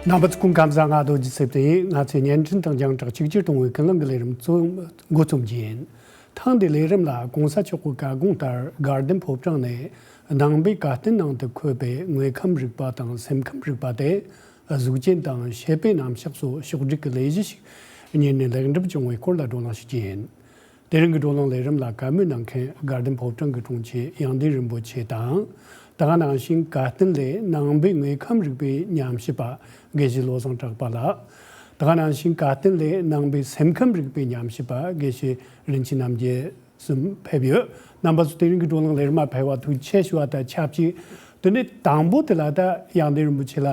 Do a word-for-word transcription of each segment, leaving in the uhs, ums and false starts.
རྣམ་པ་ཚོ་སྐུ་ཁམས་བཟང་། ང་རྡོ་རྗེ་སེབ་ཏེ་ཡིན། ང་ཚོས་བརྙན་འཕྲིན་དང་རྒྱང་བསྒྲགས་གཅིག་གྱུར་གཏོང་བའི་ཀུན་གླེང་གི་ལས་རིམ་གཙོ་འགོ་རྩོམ་རྒྱུ་ཡིན། ཐེངས་འདིའི་ལས་རིམ་ལ་གོང་ས་མཆོག་གི་བཀའ་དགོངས་ལྟར་དགའ་ལྡན་ཕོ་བྲང་ནས་ནང་པའི་བཀའ་བསྟན་ནང་དུ་འཁོད་པའི་དངོས་ཁམས་རིག་པ་དང་སེམས་ཁམས་རིག་པ་སྟེ། གཟུགས་ཅན་དང་བྱེད་པོའི་རྣམ་གཞག་སོགས་ཕྱོགས་བསྒྲིགས་ཀྱི་ལས་གཞི་ཞིག་གཉེར་ནས་ལེགས་འགྲུབ་བྱུང་བའི་སྐོར་ལ་བགྲོ་གླེང་ཞུ་རྒྱུ་ཡིན། དེ་རིང་གི་བགྲོ་གླེང་ལས་རིམ་ལ་བཀའ་མོལ་གནང་མཁན་དགའ་ལྡན་ཕོ་བྲང་གི་དྲུང་ཆེ་དབྱངས་ལྡན་རིན་པོ་ཆེ་དང་། ད་ག་ནང་བཞིན་བཀའ་བསྟན་ལས་ནང་པའི་དངོས་ཁམས་རིག་པའི་ཉམས་ཞིབ་པ་དགེ་བཤེས་བློ་བཟང་གྲགས་པ་ལགས། ད་ག་ནང་བཞིན་བཀའ་བསྟན་ལས་ནང་པའི་སེམས་ཁམས་རིག་པའི་ཉམས་ཞིབ་པ་དགེ་བཤེས་རིན་ཆེན་རྣམ་རྒྱལ་གསུམ་ཕེབས་ཡོད། རྣམ་པ་ཚོ་དེ་རིང་གི་བགྲོ་གླེང་ལས་རིམ་མ་ཕེབས་པ་ཐུགས་རྗེ་ཆེ་ཞུ་བ་དང་ཆབས་ཅིག་དེ་ནས་དང་པོ་དེ་ལ་ད་དབྱངས་ལྡན་རིན་པོ་ཆེ་ལ་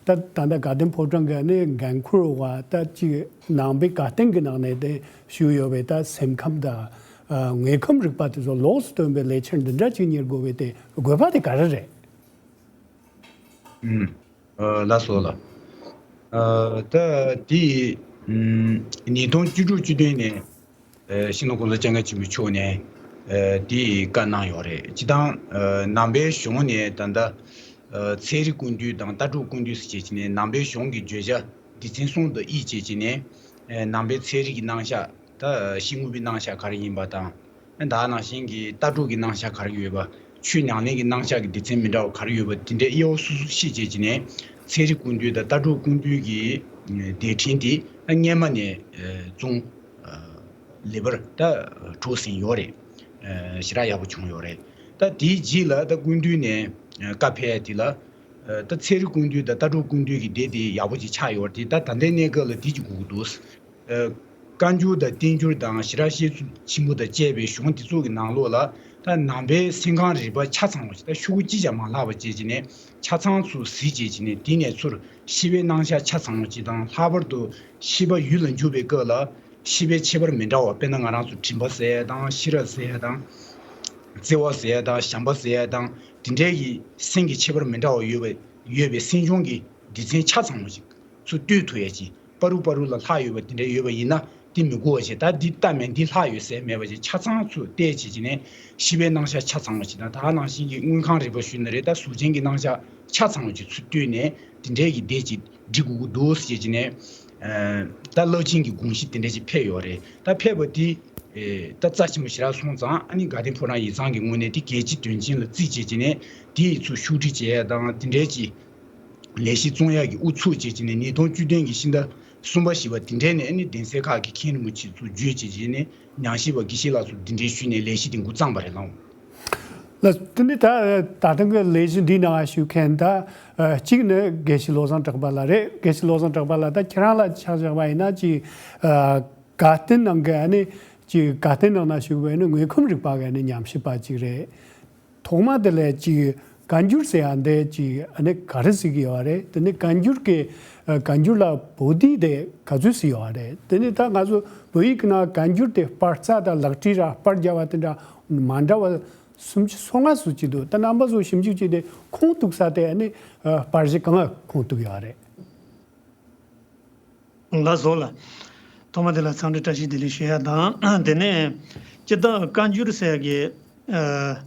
ད་ད་ལྟ་དགའ་ལྡན་ཕོ་བྲང་གི་ནས་འགན་འཁུར་བ་ད་ཅིག་ནང་པའི་བཀའ་བསྟན་གྱི་ནང་ནས་དེ་ཞུས་ཡོད་པའི་ད་སེམས་ཁམས་དང་དངོས་ཁམས་རིག་པ་དེ་ཚོ་ལོགས་སུ་སྟོན་པའི་ལས་འཆར་འདི་འདྲ་ཅིག་གཉེར་དགོས་པའི་དེ་དགོས་པ་དེ་ག་རེ་རེད། ཨུམ། ཨ། ལགས་སོ་ལགས། ཨ། ད་དེ་ཨུམ། ཉིས་སྟོང་བཅུ་དྲུག་བཅུ་བདུན་ནས་ཨ། སྤྱི་ནོར་༸གོང་ས་༸སྐྱབས་མགོན་ཆེན་པོ་མཆོག་ནས་ཨ། དེ་བཀའ་གནང་ཡོད་རེད། སྤྱིར་བཏང་ཨ། ནང་པའི་གཞུང་ནས་ད་ལྟ་ཨ། ཚན་རིག་ཀུན་བཏུས་དང་ལྟ་གྲུབ་ཀུན་བཏུས་ཟེར་བྱས་བྱས་ནས་ནང་པའི་གཞུང་གི་བརྗོད་བྱ་སྡེ་ཚན་གསུམ་དུ་དབྱེ་བྱས་བྱས་ནས་ཨ། ནང་པའི་ཚན་རིག་གི་རྣམ་གཞག་ད་ཤེས་ངོ་པའི་རྣམ་གཞག་ག་རེ་ཡིན་པ་དང་། ད་ག་ནང་བཞིན་གྱི་ལྟ་གྲུབ་ཀྱི་རྣམ་གཞག་ག་རེ་ཡོད་པ། ཆོས་ཉམས་ལེན་གྱི་རྣམ་གཞག་གི་སྡེ་ཚན་མི་འདྲ་བ་ག་རེ་ཡོད་པ་དེ་འདྲའི་དབྱེ་བ་སོ་སོ་ཕྱེ་བྱས་བྱས་ནས་ཚན་རིག་ཀུན་བཏུས་དང་ལྟ་གྲུབ་ཀུན་བཏུས་ཀྱི་སྡེ་ཕྲན་དེ་སྔོན་མ་ནས་བཙོང་ལེགས་པར་ད་གྲུབ་ཟིན་ཡོད་རེད། ཞེ་དྲག་ཡག་པོ་བྱུང་ཡོད་རེད། ད་དེའི་རྗེས་ལ་ད་སྐུ་མདུན་ནས་བཀའ་ཕེབས་དེ་ལ་ད་ཚན་རིག་ཀུན་བཏུས་དང་ལྟ་གྲུབ་ཀུན་བཏུས་ཀྱི་སྡེ་དེ་ཡག་པོ་ཅིག་ཆགས་ཡོད་རེད། ད་ད་ལྟའི་གནས་སྐབས་ལ་དེ་ཅིག་དགོས་ཀྱི་འདུག་ཨ། བཀའ་འགྱུར་དང་བསྟན་འགྱུར་དང་ཞེ་དྲག་བཤད་ཚུལ་ཆེན་པོ་དང་བཅས་པའི་གཞུང་དེ་ཚོ་གི་ནང་ལོགས་ལ་ད་ནང་པའི་སེམས་ཁམས་རིག་པ་ཆ་ཚང་བ་ཞིག་ད་ཤོག་གུ་གཅིག་ཀྱང་མ་ལྷག་པ་བྱས་བྱས་ནས་ཆ་ཚང་ཚུར་གཟིགས་བྱས་བྱས་ནས་དེ་ནས་ཚུར་ཤེས་པའི་རྣམ་གཞག་ཆ་ཚང་བ་ཅིག་དང་། ལྷག་པར་དུ་ཤེས་པ་ཡུལ་ལ་འཇུག་པའི་སྐབས་ལ་ཤེས་པའི་ཁྱད་པར་མི་འདྲ་བ། དཔེར་ན་ང་རང་ཚོ་དྲན་པ་ཟེར་ཡ་དང་ཤེས་རབ་ཟེར་ཡ་དང་བརྩེ་བ་ཟེར་ཡ་དང་བྱམས་པ་ཟེར་ཡ་དང་དེ་འདྲའི་གི་སེམས་ཀྱི་ཁྱད་པར་མི་འདྲ་བ་ཡོད་པའི་ཡོད་པའི་སེམས་བྱུང་གི་སྡེ་ཚན་ཆ་ཚང་བ་ཞིག་ཚུར་ལྟོས་ཐུབ་ཡ་ཅིག་པ་རུ་པ་རུ་ལ་ལྷག་ཡོད་པ་དེ་འདྲ་ཡོད་པ་ཡིན་ན་དེ་མི་དགོས་པ་བྱས། ད་འདི་ལྟ་མེད་འདི་ལྷག་ཡོད་ཟེར་མེད་པ་བྱས། ཆ་ཚང་ཚུར་བལྟས་བྱས་བྱས་ནས་ཤེས་པའི་རྣམ་གཞག་ཆ་ཚང་བ་ཞིག་དང་། ད་ག་ནང་བཞིན་གྱི་དངོས་ཁམས་རིག་པ་ཞུས་ན་རེད། ད་གཟུགས་ཅན་གྱི་རྣམ་གཞག་ཆ་ཚང་བ་ཞིག་ཚུར་བལྟས་ནས་དེ་འདྲའི་གི་སྡེ་ཅིག་སྒྲིག་དགོས་ཀྱི་འདུག་ཟེར་བྱས་ནས་ད་རླབས་ཆེན་གྱི་དགོངས་གཞི་དེ་འདྲ་ཅིག་ཕེབས་ཡོད་རེད། ད་ཕེབས་པ་དེ་ད་རྩ་ཆེན་པོ་ཞེ་དྲག་སོང་ཙང་། ཨ་ནི་དགའ་ལྡན་ཕོ་བྲང་ཡིག་ཚང་གི་ངོས་ནས་དེ་གལ་ཆེ་དོན་ཆེན་ལ་བརྩིས་བྱས་བྱས་ནས་དེ་ཡི་ཚུར་ཤུགས་སྒྲིལ་བྱས་ཡ་དང་དེ་འདྲའི་ཅིག་ལས་གཞི་བརྩོན་ཡག་གི་ཨུ་ཚུགས་བྱས་བྱས་ནས་ཉིས་སྟོང་བཅུ་བདུན་གྱི་ཕྱི་ཟླ་གསུམ་པ་བཞི་པ་དེ་འདྲའི་ནས་ཨ་ནི་གདན་སའི་ཁག་གི་མཁན་རིན་པོ་ཆེ་ཚོ་བརྗོད་བྱས་བྱས་ནས་ཉམས་ཞིབ་པ་དགེ་བཤེས་ལགས་ཚོ་གདན་འདྲེན་ཞུས་ནས་ལས་གཞི་དེ་འགོ་བརྩམས་པ་རེད་ལགས། ལགས། དེ་ནི་ད་ད་ཐེངས་ཀྱི་ལས་གཞི་འདིའི་ནང་ཞུགས་མཁན་ད་གཅིག་ནི་དགེ་བཤེས་བློ་བཟང་གྲགས་པ་ལགས་རེད། དགེ་བཤེས་བློ་བཟང་གྲགས་པ་ལགས་ད་ཁྱེད་རང་ལ་ཆ་བཞག་པ་ཡིན་ན་ཅིག་དགའ་ལྡན་ནང་གི་ཨ་ནི་ཅིག་དགའ་ལྡན་ནང་ན་ཞུགས་པའི་ནི་དངོས་ཁམས་རིག་པ་གི་ཨ་ནི་ཉམས་ཞིབ་པ་ཅིག་རེད། ཐོག་མ་དེ་ལས་ཅིག་བཀའ་འགྱུར་ཟེར་ཡ་འདི་ཅིག་ཨ་ནི་ག་རེ་ཟེར་གྱི་ཡོད་རེད། དེ་ནི་བཀའ་འགྱུར་གྱི་ཨ་བཀའ་འགྱུར་ལ་བོད་ཡིག་དེ་ག་ཚོད་ཟེར་ཡོད་རེད། དེ་ནི་ད་ང་ཚོ་བོད་ཡིག་གི་ནང་བཀའ་འགྱུར་དེ་སྤར་རྩ་དང་ལག་བྲིས་ར་སྤར་རྒྱག་པ་དེ་འདྲ་མ་འདྲ་བ་སུམ་ཅུ་སོ་ལྔ་ཙམ་ཅིག་འདུག་ད་རྣམ་པ་ཚོ་ཞིབ་འཇུག་བྱས་ཏེ་ཁུངས་གཏུགས་ས་དེ་ཨ་ནི་ཨ་སྤར་གཞི་གང་ལ་ཁུངས་གཏུགས་ཡོད་རེད། ལགས་སོ་ལགས། ཐོག་མ་དེ་ལ་འཚམས་འདྲི་བཀྲ་ཤིས་བདེ་ལེགས་ཞུ་ཡ་དང་། དེ་ནས་སྤྱིར་བཏང་བཀའ་འགྱུར་ཟེར་གི་ཨ།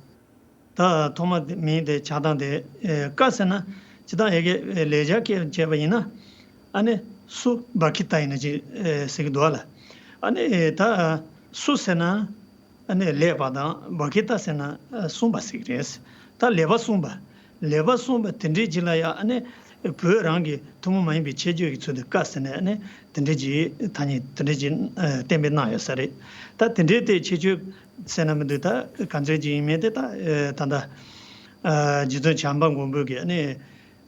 ད་ཐོག་མ་དེ་མིང་དེ་ཆགས་སྟངས་དེ་ཨེ་བཀའ་ཟེར་ན་སྤྱིར་བཏང་ཡ་གི་ལེགས་སྦྱར་སྐད་བྱས་པ་ཡིན་ན་ཨ་ནི་སུ་བ་ཁི་ཏ་ཡིན་ན་ཅིག་ཨེ་ཟེར་གི་འདུག་ཨ་ལ། ཨ་ནི་ད་སུ་ཟེར་ན་ཨ་ནི་ལེགས་པ་དང་། བ་ཁི་ཏ་ཟེར་ན་ཨ་གསུངས་པ་ཟེར་གི་རེད། ད་ལེགས་པ་གསུངས་པ། ལེགས་པ་གསུངས་པ་དེ་འདྲའི་རྗེས་ལ་ཡང་ཨ་ནི་བོད་རང་གི་ཐུན་མོང་མ་ཡིན་པའི་ཁྱད་ཆོས་ཀྱི་ཚུལ་དུ་བཀའ་ཟེར་ནས་ཨ་ནི་དེ་འདྲའི་ཅིག་ཐ་སྙད་དེ་འདྲའི་ཅིག་ཨ་གཏན་འབེབས་གནང་ཡོད་ས་རེད། ད་དེ་འདྲའི་དེ་ཁྱད་ཆོས་ཟེར་ན་མི་འདུག་ད་ག་ཚོད་ཅིག་ཡིན་མིན་དེ་ད་ཨེ་ད་ལྟ་ཨ་རྗེ་བཙུན་བྱམས་པ་མགོན་པོ་གིས་ཨ་ནི་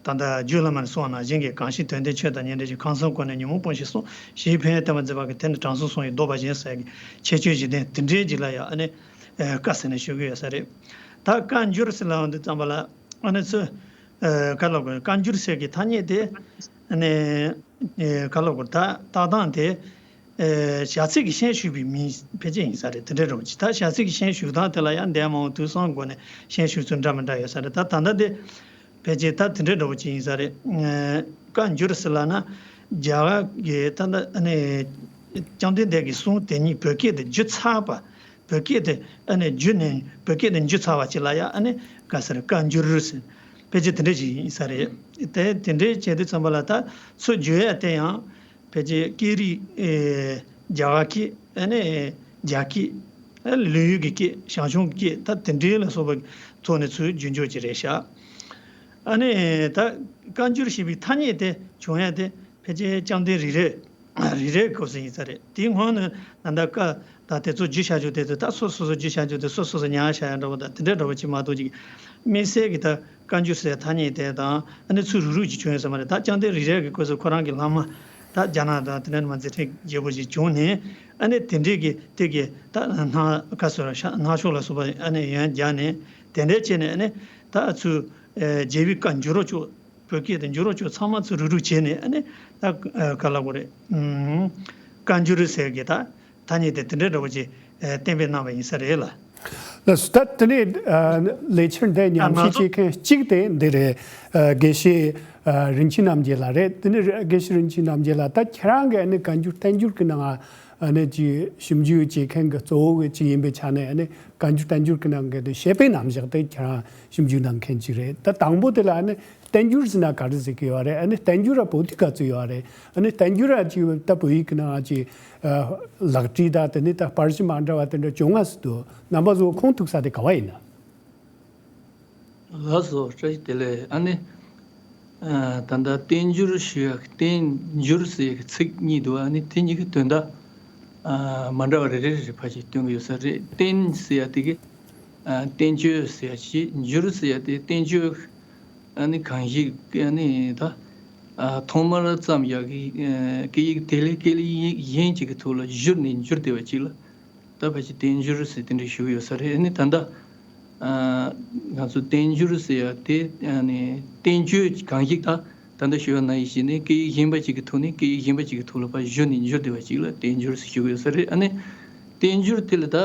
ད་ལྟ་རྒྱུད་བླ་མར་གསུངས་པ་ནང་བཞིན་གྱི། གང་ཞིག་དོན་དེ་ཆོས་དང་མཉམ་འབྲེལ་ཞིང་། གང་གསུམ་སྒོ་ནས་ཉོན་མོངས་སྤོངས་ཤིག་གསུངས། གཞིའི་ཕན་ཡོན་བསྟན་པར་མཛད་པ་གིས། དེ་ནི་དྲང་སྲོང་གསུམ་ཡི་བཟློག་པ་བཞིན་ཟེར་གྱི་ཁྱད་ཆོས་བཞི་ལྡན་དེ་འདྲའི་རྗེས་ལ་ཡང་ཨ་ནི་ཨེ་བཀའ་ཟེར་ནས་ཞུ་གི་ཡོད་ས་རེད། ད་བཀའ་འགྱུར་ཟེར་ལབ་དུས་ཙམ་པ་ལ་ཨ་ནི་ཚོས་ཨེ་བཀའ་སློབ་དགོས། བཀའ་འགྱུར་ཟེར་གྱི་ཐ་སྙད་དེ་ཨ་ནི་ཨེ་བཀའ་སློབ་དགོས། ད་བཏགས་སྟངས་དེ་ཨེ་བྱ་ཚིག་གི་ཤན་ཞུགས་པའི་མིང་ཕལ་ཆེར་ཡིན་ས་རེད། དེ་འདྲ་རེད་པ། ད་བྱ་ཚིག་གི་ཤན་ཞུགས་སྟངས་དེ་ལ་ཡང་འདས་མ་འོངས་དུས་གསུམ་སྒོ་ནས་ཤན་ཞུགས་ཚུལ་འདྲ་མི་འདྲ་ཡོད་ས་རེད། ད་ད་ལྟ་དེ་ཕལ་ཆེར་ད་དེ་འདྲའི་འདྲ་པོ་ཅིག་ཡིན་ས་རེད། ཨ་བཀའ་འགྱུར་ཟེར་ལབ་ན་རྒྱ་གར་གྱི་ད་ལྟ་ཨ་ནི་བཅོམ་ལྡན་འདས་ཀྱི་གསུང་དེ་ཉིད་བོད་སྐད་དུ་བསྒྱུར་ཚར་བ། བོད་སྐད་དུ་ཨ་ནི་བསྒྱུར་ནས་བོད་སྐད་དུ་བསྒྱུར་ཚར་བ་ཅིག་ལ་ཡང་ཨ་ནི་ག་ཟེར། བཀའ་འགྱུར་ཟེར། ཕལ་ཆེར་དེ་འདྲ་ཞིག་ཡིན་ས་རེད། དེ་དེ་འདྲའི་བྱས་དུས་ཙམ་པ་ལ་ད་ཚུར་བརྗོད་ཡ་དེ་ཡང་ཕལ་ཆེར་སྐད་རིགས་ཨེ་རྒྱ་གར་སྐད། ཨ་ནི་རྒྱ་སྐད། ཨ་ལི་ཡུལ་གྱི་སྐད། ཞང་ཞུང་གི་སྐད། ད་དེ་འདྲའི་ལ་སོགས་པའི་ཐོག་ནས་ཚུར་བརྗོད་འཇོག་ཅིག་རེད་ཤག་ཨ་ནི་ད་བཀའ་འགྱུར་ཞེས་པའི་ཐ་སྙད་དེ་བྱུང་ཡ་དེ་ཕལ་ཆེར་བཅོམ་ལྡན་རིག་རལ། རིག་རལ་སྐབས་སུ་ཡིན་ས་རེད། དེའི་སྔོན་ནས་ད་ལྟ་བཀའ་དང་དེ་ཚོ་བརྗོད་བྱ་རྒྱུ་དེ་ཚོ་ད་སོ་སོ་སོ་བརྗོད་བྱ་རྒྱུ་དེ་སོ་སོ་སོ་ཉར་བྱ་ཡ་འདྲ་བོ་དང་དེ་འདྲ་འདྲ་བོ་ཅིག་མ་གཏོགས་ཅིག་དམིགས་བསལ་གྱི་ད་བཀའ་འགྱུར་ཟེར་ཐ་སྙད་དེ་དང་ཨ་ནི་ཚུར་རུག་རུག་ཅིག་བྱུང་ཡོད་ས་མ་རེད། ད་བཅོམ་ལྡན་རིག་རལ་གྱི་སྐབས་སུ་ཁོ་རང་གི་བླ་མ་ད་རྒྱ་ནག་དང་དེ་འདྲ་མ་མཛད་འཕྲིན་རྒྱས་པོ་ཅིག་བྱུང་ནས་ཨ་ནི་དེ་འདྲའི་གི་དེ་གི་ད་སྣ་ཁ་སོ་ར་ཤ་སྣ་ཤོག་ལ་སོགས་པ་ཨ་ནི་ཡོན་རྒྱག་ནས་དེ་འདྲ་བྱས་ནས་ཨ་ནི་ད་ཚུར་རྒྱལ་བའི་བཀའ་འགྱུར་རོ་ཅོག་བོད་སྐད་དུ་འགྱུར་རོགས་ཆོག་ཚང་མ་ཚུར་རུག་རུག་བྱས་ནས་ཨ་ནི་ད་ག་ལ་གོ་རེད། བཀའ་འགྱུར་ཟེར་གི་ད་ཐ་སྙད་དེ་དེ་འདྲའི་འདྲ་བོ་ཅིག་གཏན་འབེབས་གནང་བ་ཡིན་ས་རེད་ལ། ལགས་སོ། ད་དེ་ནས་ལས་འཆར་འདི་ཉམས་ཞིབ་བྱེད་མཁན་གཅིག་དེ་འདི་རེད། དགེ་བཤེས་རིན་ཆེན་རྣམ་རྒྱལ་ལགས་རེད། དེ་ནས་དགེ་བཤེས་རིན་ཆེན་རྣམ་རྒྱལ་ལགས། ད་ཁྱེད་རང་གི་ཨ་ནི་བཀའ་འགྱུར་བསྟན་འགྱུར་གྱི་ནང་ཨ་ནི་ཅིག་ཞིབ་འཇུག་བྱེད་མཁན་གྱི་གཙོ་བོ་གི་ཅིག་ཡིན་པའི་ཆ་ནས་ཨ་ནི་བཀའ་འགྱུར་བསྟན་འགྱུར་གྱི་ནང་གི་དེ་བཤད་པའི་རྣམ་གཞག་དེ་ཁྱེད་རང་ཞིབ་འཇུག་གནང་མཁན་ཅིག་རེད། ད་དང་པོ་དེ་ལ་ཨ་ནི་བསྟན་འགྱུར་ཟེར་ན་ག་རེ་ཟེར་གི་ཡོད་རེད། ཨ་ནི་བསྟན་འགྱུར་ལ་བོད་དུ་ག་ཚོད་ཡོད་རེད། ཨ་ནི་བསྟན་འགྱུར་ལ་ཅིག་ད་བོད་ཡིག་གི་ནང་ཅིག་ལག་བྲིས་དང་དེ་ནི་ད་པར་ཞིག་མ་འདྲ་བ་དེ་འདྲ་བྱུང་ང་སྲིད་དོ། རྣམ་པ་ཚོ་ཁུངས་ཐུག་ས་དེ་ག་བ་ཡིན་ན། ལགས་སོ། བཀྲ་ཤིས་བདེ་ལེགས། ཨ་ནི། ཨ་ད་ལྟ་བསྟན་འགྱུར་ཞུ་ཡག་བསྟན་འགྱུར་ཟེར་ཡག་ཚིག་གཉིས་འདུག་ཨ་ནི་དེ་གཉིས་ཀྱི་དོན་དག་ཨ་མ་འདྲ་བ་རེ་རེ་རེ་ཕར་ཞིག་སྟོན་གྱི་ཡོད་ས་རེད། བསྟན་ཟེར་ཡག་དེ་གི་ཨ་བསྟན་བཅོས་ཟེར་ཡག་ཞིག་འགྱུར་ཟེར་ཡག་དེ་བསྟན་བཅོས་ཨ་ནི་གང་ཞིག་ཨ་ནི་ད་ཨ་ཐོག་མར་བརྩམས་ཡག་གི་ཨ་སྐད་ཡིག་དེ་ལས་སྐད་ཡིག་གཞན་ཅིག་གི་ཐོག་ལ་བསྒྱུར་ནས་འགྱུར་བསྡད་པ་ཅིག་ལ། ད་ཕལ་ཆེར་བསྟན་འགྱུར་ཟེར་དེ་འདྲ་ཞུ་གི་ཡོད་ས་རེད། ཨ་ནི་ད་ལྟ་ཨ་ང་ཚོ་བསྟན་འགྱུར་ཟེར་ཡ་དེ་ཨ་ནི་བསྟན་བཅོས་གང་ཞིག་ད་ད་ལྟ་ཞུ་བ་ནང་བཞིན་ནི་སྐད་ཡིག་གཞན་པ་ཅིག་གི་ཐོག་ནས་སྐད་ཡིག་གཞན་པ་ཅིག་གི་ཐོག་ལ་ཕར་བསྒྱུར་ནས་འགྱུར་བསྡད་པ་ཅིག་ལ་བསྟན་འགྱུར་ཟེར་ཞུ་གི་ཡོད་ས་རེད། ཨ་ནི་བསྟན་འགྱུར་དེ་ལ་ད་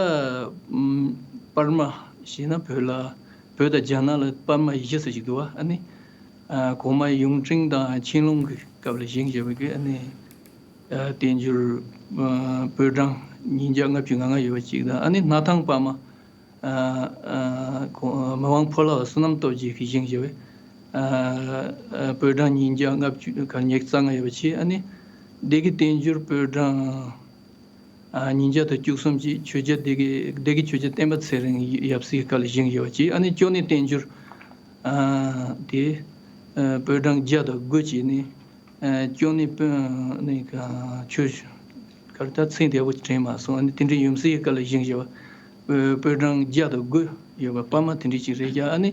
ཨམ་པར་མ་ཞེས་ན་བོད་ལ་བོད་དང་རྒྱ་ནག་ལ་པར་མ་བཞི་ཙམ་ཞིག་འདུག་བ། ཨ་ནི་ཨ་གོང་མ་ཡུང་ཀྲིང་དང་ཆན་ལུང་གི་སྐབས་ལ་བཞེངས་བཞག་པའི་གི་ཨ་ནི། ཨ་བསྟན་འགྱུར་ཨ་པོད་གྲངས་ཉིས་བརྒྱ་ལྔ་བཅུ་ང་ལྔ་ཡོད་པ་ཅིག་དང་། ཨ་ནི་སྣར་ཐང་པར་མ་ཨ་ཨ་ཁོ་མི་དབང་ཕོ་བླ་བསོད་ནམས་སྟོབས་རྒྱས་ཀྱིས་བཞེངས་བཞག་པའི་ཨ་ཨ་པོད་གྲངས་ཉིས་བརྒྱ་ལྔ་བཅུ་ག་ཉི་ཤུ་རྩ་ལྔ་ཡོད་པ་ཅིག་ཨ་ནི་སྡེ་དགེ་བསྟན་འགྱུར་པོད་གྲངས་ཨ་ཉིས་བརྒྱ་དང་བཅུ་གསུམ་ཅིག་ཆོས་རྒྱལ་སྡེ་དགེ་སྡེ་དགེ་ཆོས་རྒྱལ་བསྟན་པ་ཚེ་རིང་ཡབ་སྲས་སྐབས་ལ་བཞེངས་ཡོད་པ་ཅིག་ཨ་ནི་ཅོ་ནེ་བསྟན་འགྱུར་ཨ་དེ་ཨ་པོད་གྲངས་བརྒྱ་དང་དགུ་ཅིག་ནི། ཨ་ཅོ་ནེ་དཔོན་ནི་ག་ཆོས་གར་ད་ཚིག་བདེ་བོ་དྲན་མ་སོང་། ཨ་ནི་དེ་འདྲའི་ཡུམ་སྲས་སྐབས་ལ་བཞེངས་བཞག་པ་པོད་གྲངས་བརྒྱ་དང་དགུ་ཡོད་པ་པར་མ་དེ་འདྲའི་ཅིག་རེད་ཀྱང་། ཨ་ནི་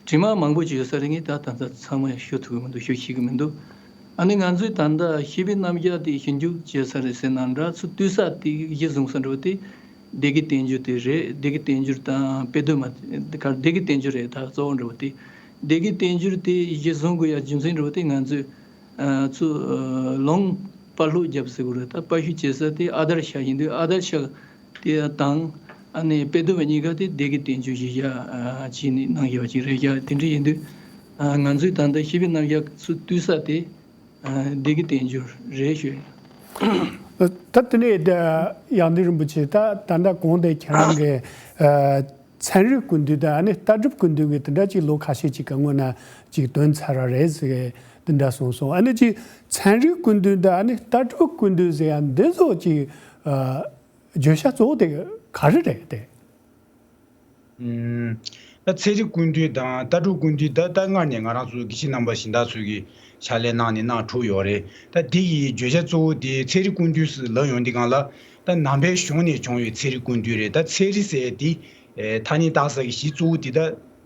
བྲིས་མ་མང་པོ་ཅིག་ཡོད་ས་རེད། ངས་ད་ད་ལྟ་ཚང་མ་ཞུ་ཐུབ་ཀྱི་མི་འདུག་ཞུ་ཤེས་ཀྱི་མི་འདུག་ཨ་ནི་ང་ཚོས་ད་ལྟ་བཤད་པའི་རྣམ་གཞག་དེ་ཞིབ་འཇུག་བྱེད་ས་རེད་ཟེར་ན་འདྲ། ཚུར་བཏུས་ས་དེ་གཞི་བཟུང་ས་འདྲ་བོ་དེ་སྡེ་དགེ་བསྟན་འགྱུར་དེ་རེད། སྡེ་དགེ་བསྟན་འགྱུར་དང་དཔེ་སྡོམ་མ་ག་སྡེ་དགེ་བསྟན་འགྱུར་རེད། ད་གཙོ་བོ་འདྲ་བོ་དེ་སྡེ་དགེ་བསྟན་འགྱུར་དེ་གཞི་བཟུང་དགོས་ཡ་རྒྱུ་མཚན་འདྲ་བོ་དེ་ང་ཚོས་ཨ་ཚུར་ཨ་ལུང་པར་སློག་རྒྱབ་ཟེར་དགོས་རེད། ད་པར་བཤུས་བྱེད་ས་དེ་ཨ་དར་ཤ་ཡིན་དུས་ཨ་དར་ཤ་དེ་དང་ཨ་ནི་དཔེ་སྡོམ་གཉིས་ཀ་དེ་སྡེ་དགེ་བསྟན་འགྱུར་གཞི་བཞག་ཨ་བྱས་ནས་གནང་ཡོད་པ་ཅིག་རེད་ཀྱང་། དེ་འདྲ་ཡིན་དུས་ཨ་ང་ཚོས་ད་ལྟ་བཤད་པའི་རྣམ་གཞག་ཚུར་བཏུས་ས་དེ་ཨ་སྡེ་དགེ་བསྟན་འགྱུར་རེད་ཞུ། ད་དེ་ནས་ད་ཡང་སྟེང་རིན་པོ་ཆེ་ད་ད་ལྟ་གོང་དེ་ཁྱེད་རང་གི་ཨ་ཚན་རིག་ཀུན་བཏུས་དང་ཨ་ནི་ལྟ་གྲུབ་ཀུན་བཏུས་ཀྱི་དེ་འདྲ་ཅིག་ལོ་ཁ་ཤས་ཅིག་གི་སྔོན་ན་ཅིག་འདོན་ཚར་བ་རེད་ཟེར་དེ་འདྲ་གསུངས་སོང་། ཨ་ནི་ཅིག་ཚན་རིག་ཀུན་བཏུས་དང་ཨ་ནི་ལྟ་གྲུབ་ཀུན་བཏུས་ཟེར་ཡ་འདི་ཚོ་ཅིག་ཨ་བརྗོད་བྱ་གཙོ་བོ་དེ་ག་རེ་རེད་དེ། ཨུམ། ད་ཚན་རིག་ཀུན་བཏུས་དང་ལྟ་གྲུབ་ཀུན་བཏུས་ད་ད་སྔར་ནས་ང་རང་ཚོ་དགེ་བཤེས་རྣམ་པ་གཞན་དག་ཚོས་ཀྱི་ཕྱག་ལས་གནང་ནས་གནང་གྲུབ་ཡོད་རེད། ད་དེ་ཡི་བརྗོད་བྱ་གཙོ་བོ་དེ་ཚན་རིག་ཀུན་བཏུས་སུ་ལབ་ཡོང་དུས་སྒང་ལ་ད་ནང་པའི་གཞུང་ནས་བྱུང་བའི་ཚན་རིག་ཀུན་བཏུས་རེད། ད་ཚན་རིག་ཟེར་དེ་ཨེ་ཐ་སྙད་བཏགས་ས་གི་གཞི་གཙོ་བོ་དེ་ད་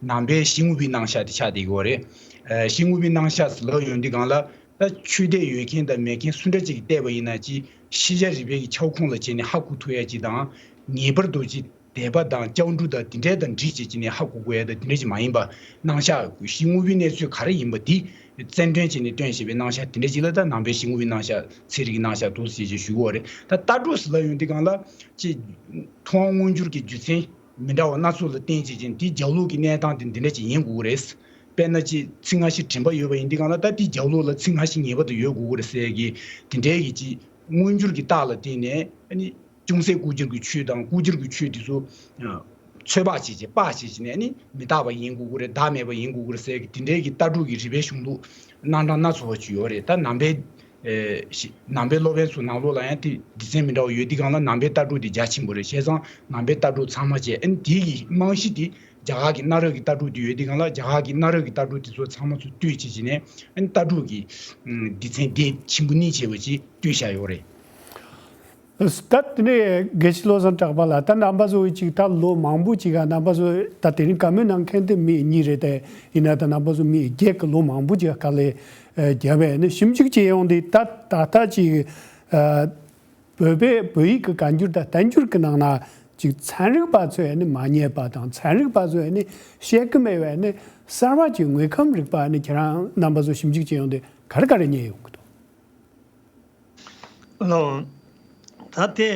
ནང་པའི་གཞི་དངོས་པོའི་རྣམ་གཞག་དེ་ཆགས་བསྡད་ཀྱི་ཡོད་རེད། ཨེ་གཞི་དངོས་པོའི་རྣམ་གཞག་ཟེར་ལབ་ཡོང་དུས་སྒང་ལ་ད་ཆོས་དད་ཡོད་མཁན་དང་མེད་མཁན་སུ་འདྲ་ཅིག་གིས་བལྟས་པ་ཡིན་ན་ཅི་ཤེས་བྱ་རིག་པའི་གི་ཁྱབ་ཁོངས་ལ་བྱས་ནས་ཧ་གོ་ཐུབ་ཡ་ཅིག་དང་། ངེས་པར་དུ་ཅི་དད་པ་དང་སྐྱབས་འགྲོ་དང་དེ་འདྲའི་དང་འདྲིས་བྱེད་ཀྱི་ནི་ཧ་གོ་དགོས་ཡ་དང་དེ་འདྲ་ཅིག་མ་ཡིན་པ། རྣམ་གཞག་གཞི་དངོས་པོའི་གནས་ཚུལ་ག་རེ་ཡིན་པ་དེ་རྩལ་འདོན་བྱས་ནས་སྟོན་བྱེད་པའི་རྣམ་གཞག་དེ་འདྲ་ཅིག་ལ་ད་ནང་པའི་གཞི་དངོས་པོའི་རྣམ་གཞག་ཚན་རིག་གི་རྣམ་གཞག་འདུག་ཟེར་ཅིག་ཞུ་གི་ཡོད་རེད། ད་ལྟ་གྲུབ་ཟེར་ལབ་ཡོང་དུས་སྒང་ལ་ཅི་ཐུབ་དབང་མངོན་གྱུར་གྱི་རྒྱུ་མཚན་མི་འདྲ་བ་སྣ་ཚོགས་ལ་བརྟེན་བྱས་ཀྱི་དེའི་རྒྱབ་ལོགས་ཀྱི་གནས་སྟངས་དེ་འདི་འདྲ་ཅིག་ཡིན་དགོས་ཀྱི་རེད། དཔེར་ན་ཅི་ཚིག་སྔ་ཕྱི་འདྲེན་པ་ཡོད་པ་ཡིན་དུས་སྒང་ལ་ད་དེའི་རྒྱབ་ལོགས་ལ་ཚིག་སྔ་ཕྱི་ངེས་པར་དུ་ཡོད་དགོས་ཀྱི་རེད་ཟེར་གི་དེ་འདྲའི་གི་ཅི་མངོན་གྱུར་གྱི་རྟགས་ལ་བརྟེན་ནས་ཨ་ནི། ཅུང་ཟད་ལྐོག་གྱུར་གྱི་ཆོས་དང་ལྐོག་གྱུར་གྱི་ཆོས་དེ་ཚོ། ཨ། ཚོད་དཔག་བྱེད་ཀྱི་དཔག་བྱེད་ཀྱི་ནས་ནི་མི་རྟག་པ་ཡིན་དགོས་ཀྱི་རེད། བདག་མེད་པ་ཡིན་དགོས་ཀྱི་རེད་ཟེར་གི་དེ་འདྲའི་གི་ལྟ་གྲུབ་ཀྱི་རིགས་པའི་གཞུང་ལུགས་རྣམ་གྲངས་སྣ་ཚོགས་པ་ཅིག་ཡོད་རེད། ད་ནང་པའི་ཨེ་ཤི་ནང་པའི་སློབ་དཔོན་ཚོ་ནང་ལོགས་ལ་ཡང་དེ་སྡེ་ཚན་མི་འདྲ་བ་ཡོད་དུས་སྒང་ལ་ནང་པའི་ལྟ་གྲུབ་དེ་རྒྱ་ཆེན་པོ་རེད། བྱས་ཙང་ནང་པའི་ལྟ་གྲུབ་ཚང་མ་བྱས་ཨ་ནི་དེའི་གི་རྨང་གཞི་དེ་རྒྱ་གར་གྱི་གནའ་རབས་ཀྱི་ལྟ་གྲུབ་དེ་ཡོད་དུས་སྒང་ལ་རྒྱ་གར་གྱི་གནའ་རབས་ཀྱི་ལྟ་གྲུབ་དེ་ཚོ་ཚང་མ་ཚོ་བཏུས་བྱས་བྱས་ནས་ཨ་ནི་ལྟ་གྲུབ་ཀྱི་ཨམ་སྡེ་ཚན་དེ་ཆེན་པོ་གཉིས་བྱས་པ་ཅིག་བཏུས་བཞག་ཡོད་རེད། ད་དེ་ནས་དགེ་བཤེས་བློ་བཟང་གྲགས་པ་ལགས། ད་རྣམ་པ་ཚོ་ཅིག་ད་ལོ་མང་པོ་ཅིག་ག་རྣམ་པ་ཚོ་ད་དེ་རིང་བཀའ་མོལ་གནང་མཁན་དེ་མི་གཉིས་རེད། དེ་ཡིན་ན་ད་རྣམ་པ་ཚོ་མི་བརྒྱད་ཀྱི་ལོ་མང་པོ་ཅིག་ག་དཀའ་ལས་ཨ་བརྒྱབ་པས་ནི་ཞིབ་འཇུག་བྱེད་ཡོང་དུས་ད་ད་ལྟ་ཅིག་ཨ་བོད་པའི་བོད་ཡིག་གི་བཀའ་འགྱུར་དང་བསྟན་འགྱུར་གྱི་ནང་ན་ཅིག་ཚན་རིག་པ་ཚོས་ནི་མ་རྙེད་པ་དང་ཚན་རིག་པ་ཚོས་ནི་བཤད་ཀྱི་མེད་པའི་ནི་གསར་བ་ཅིག་དངོས་ཁམས་རིག་པ་ནི་ཁྱེད་རང་རྣམ་པ་ཚོ་ཞིབ་འཇུག་བྱེད་ཡོང་དུས་ག་རེ་ག་རེ་རྙེད་ཡོང་གི་འདུག་ལོ། ད་དེ་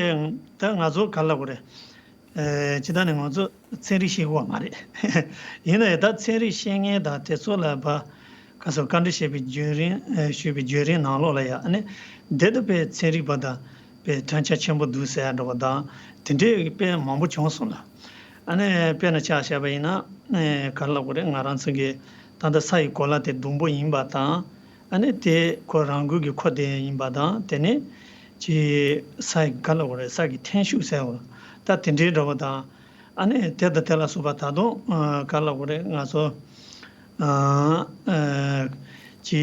ད་ང་ཚོ་ག་ལ་གོ་རེད། ཨེ་ཇི་ལྟར་ནས་ང་ཚོ་ཚན་རིག་ཤེས་དགོས་པ་མ་རེད། ཡིན་ན་ཡང་ད་ཚན་རིག་ཤེས་མཁན་དང་དེ་ཚོ་ལ་བ་ག་ཚོད་བཀའ་འདྲི་བྱས་པའི་བརྒྱུད་རིམ་ཨེ་ཞུས་པའི་བརྒྱུད་རིམ་ནང་ལོགས་ལ་ཡང་ཨ་ནི་འདི་ལྟ་བུའི་ཚན་རིག་པ་དང་དཔེ་དོན་ཆ་ཆེན་པོ་འདུག་ཟེར་འདྲ་བ་དང་དེ་འདྲའི་དཔེ་མང་པོ་བྱུང་སོང་ལ། ཨ་ནི་དཔེར་ན་ཆ་བཞག་པ་ཡིན་ན་ཨེ་ག་ལ་གོ་རེད། ང་རང་ཚོ་གི་ད་ལྟ་ས་ཡི་གོ་ལ་དེ་ཟླུམ་པོ་ཡིན་པ་དང་། ཨ་ནི་དེ་ཁོ་རང་འགུལ་གྱི་འཁོར་དེ་ཡིན་པ་དང་དེ་ནས་ཅི་ས་ཡི་ག་ལ་གོ་རེད། ས་ཀྱི་འཐེན་ཤུགས་ཟེར་བ་ད་དེ་འདྲའི་འདྲ་བ་དང་། ཨ་ནི་དེ་དང་དེ་ལ་སོགས་པ་ད་དུང་ཨ་ག་ལ་གོ་རེད། ང་ཚོ་ཨ་ཨ་ཅི་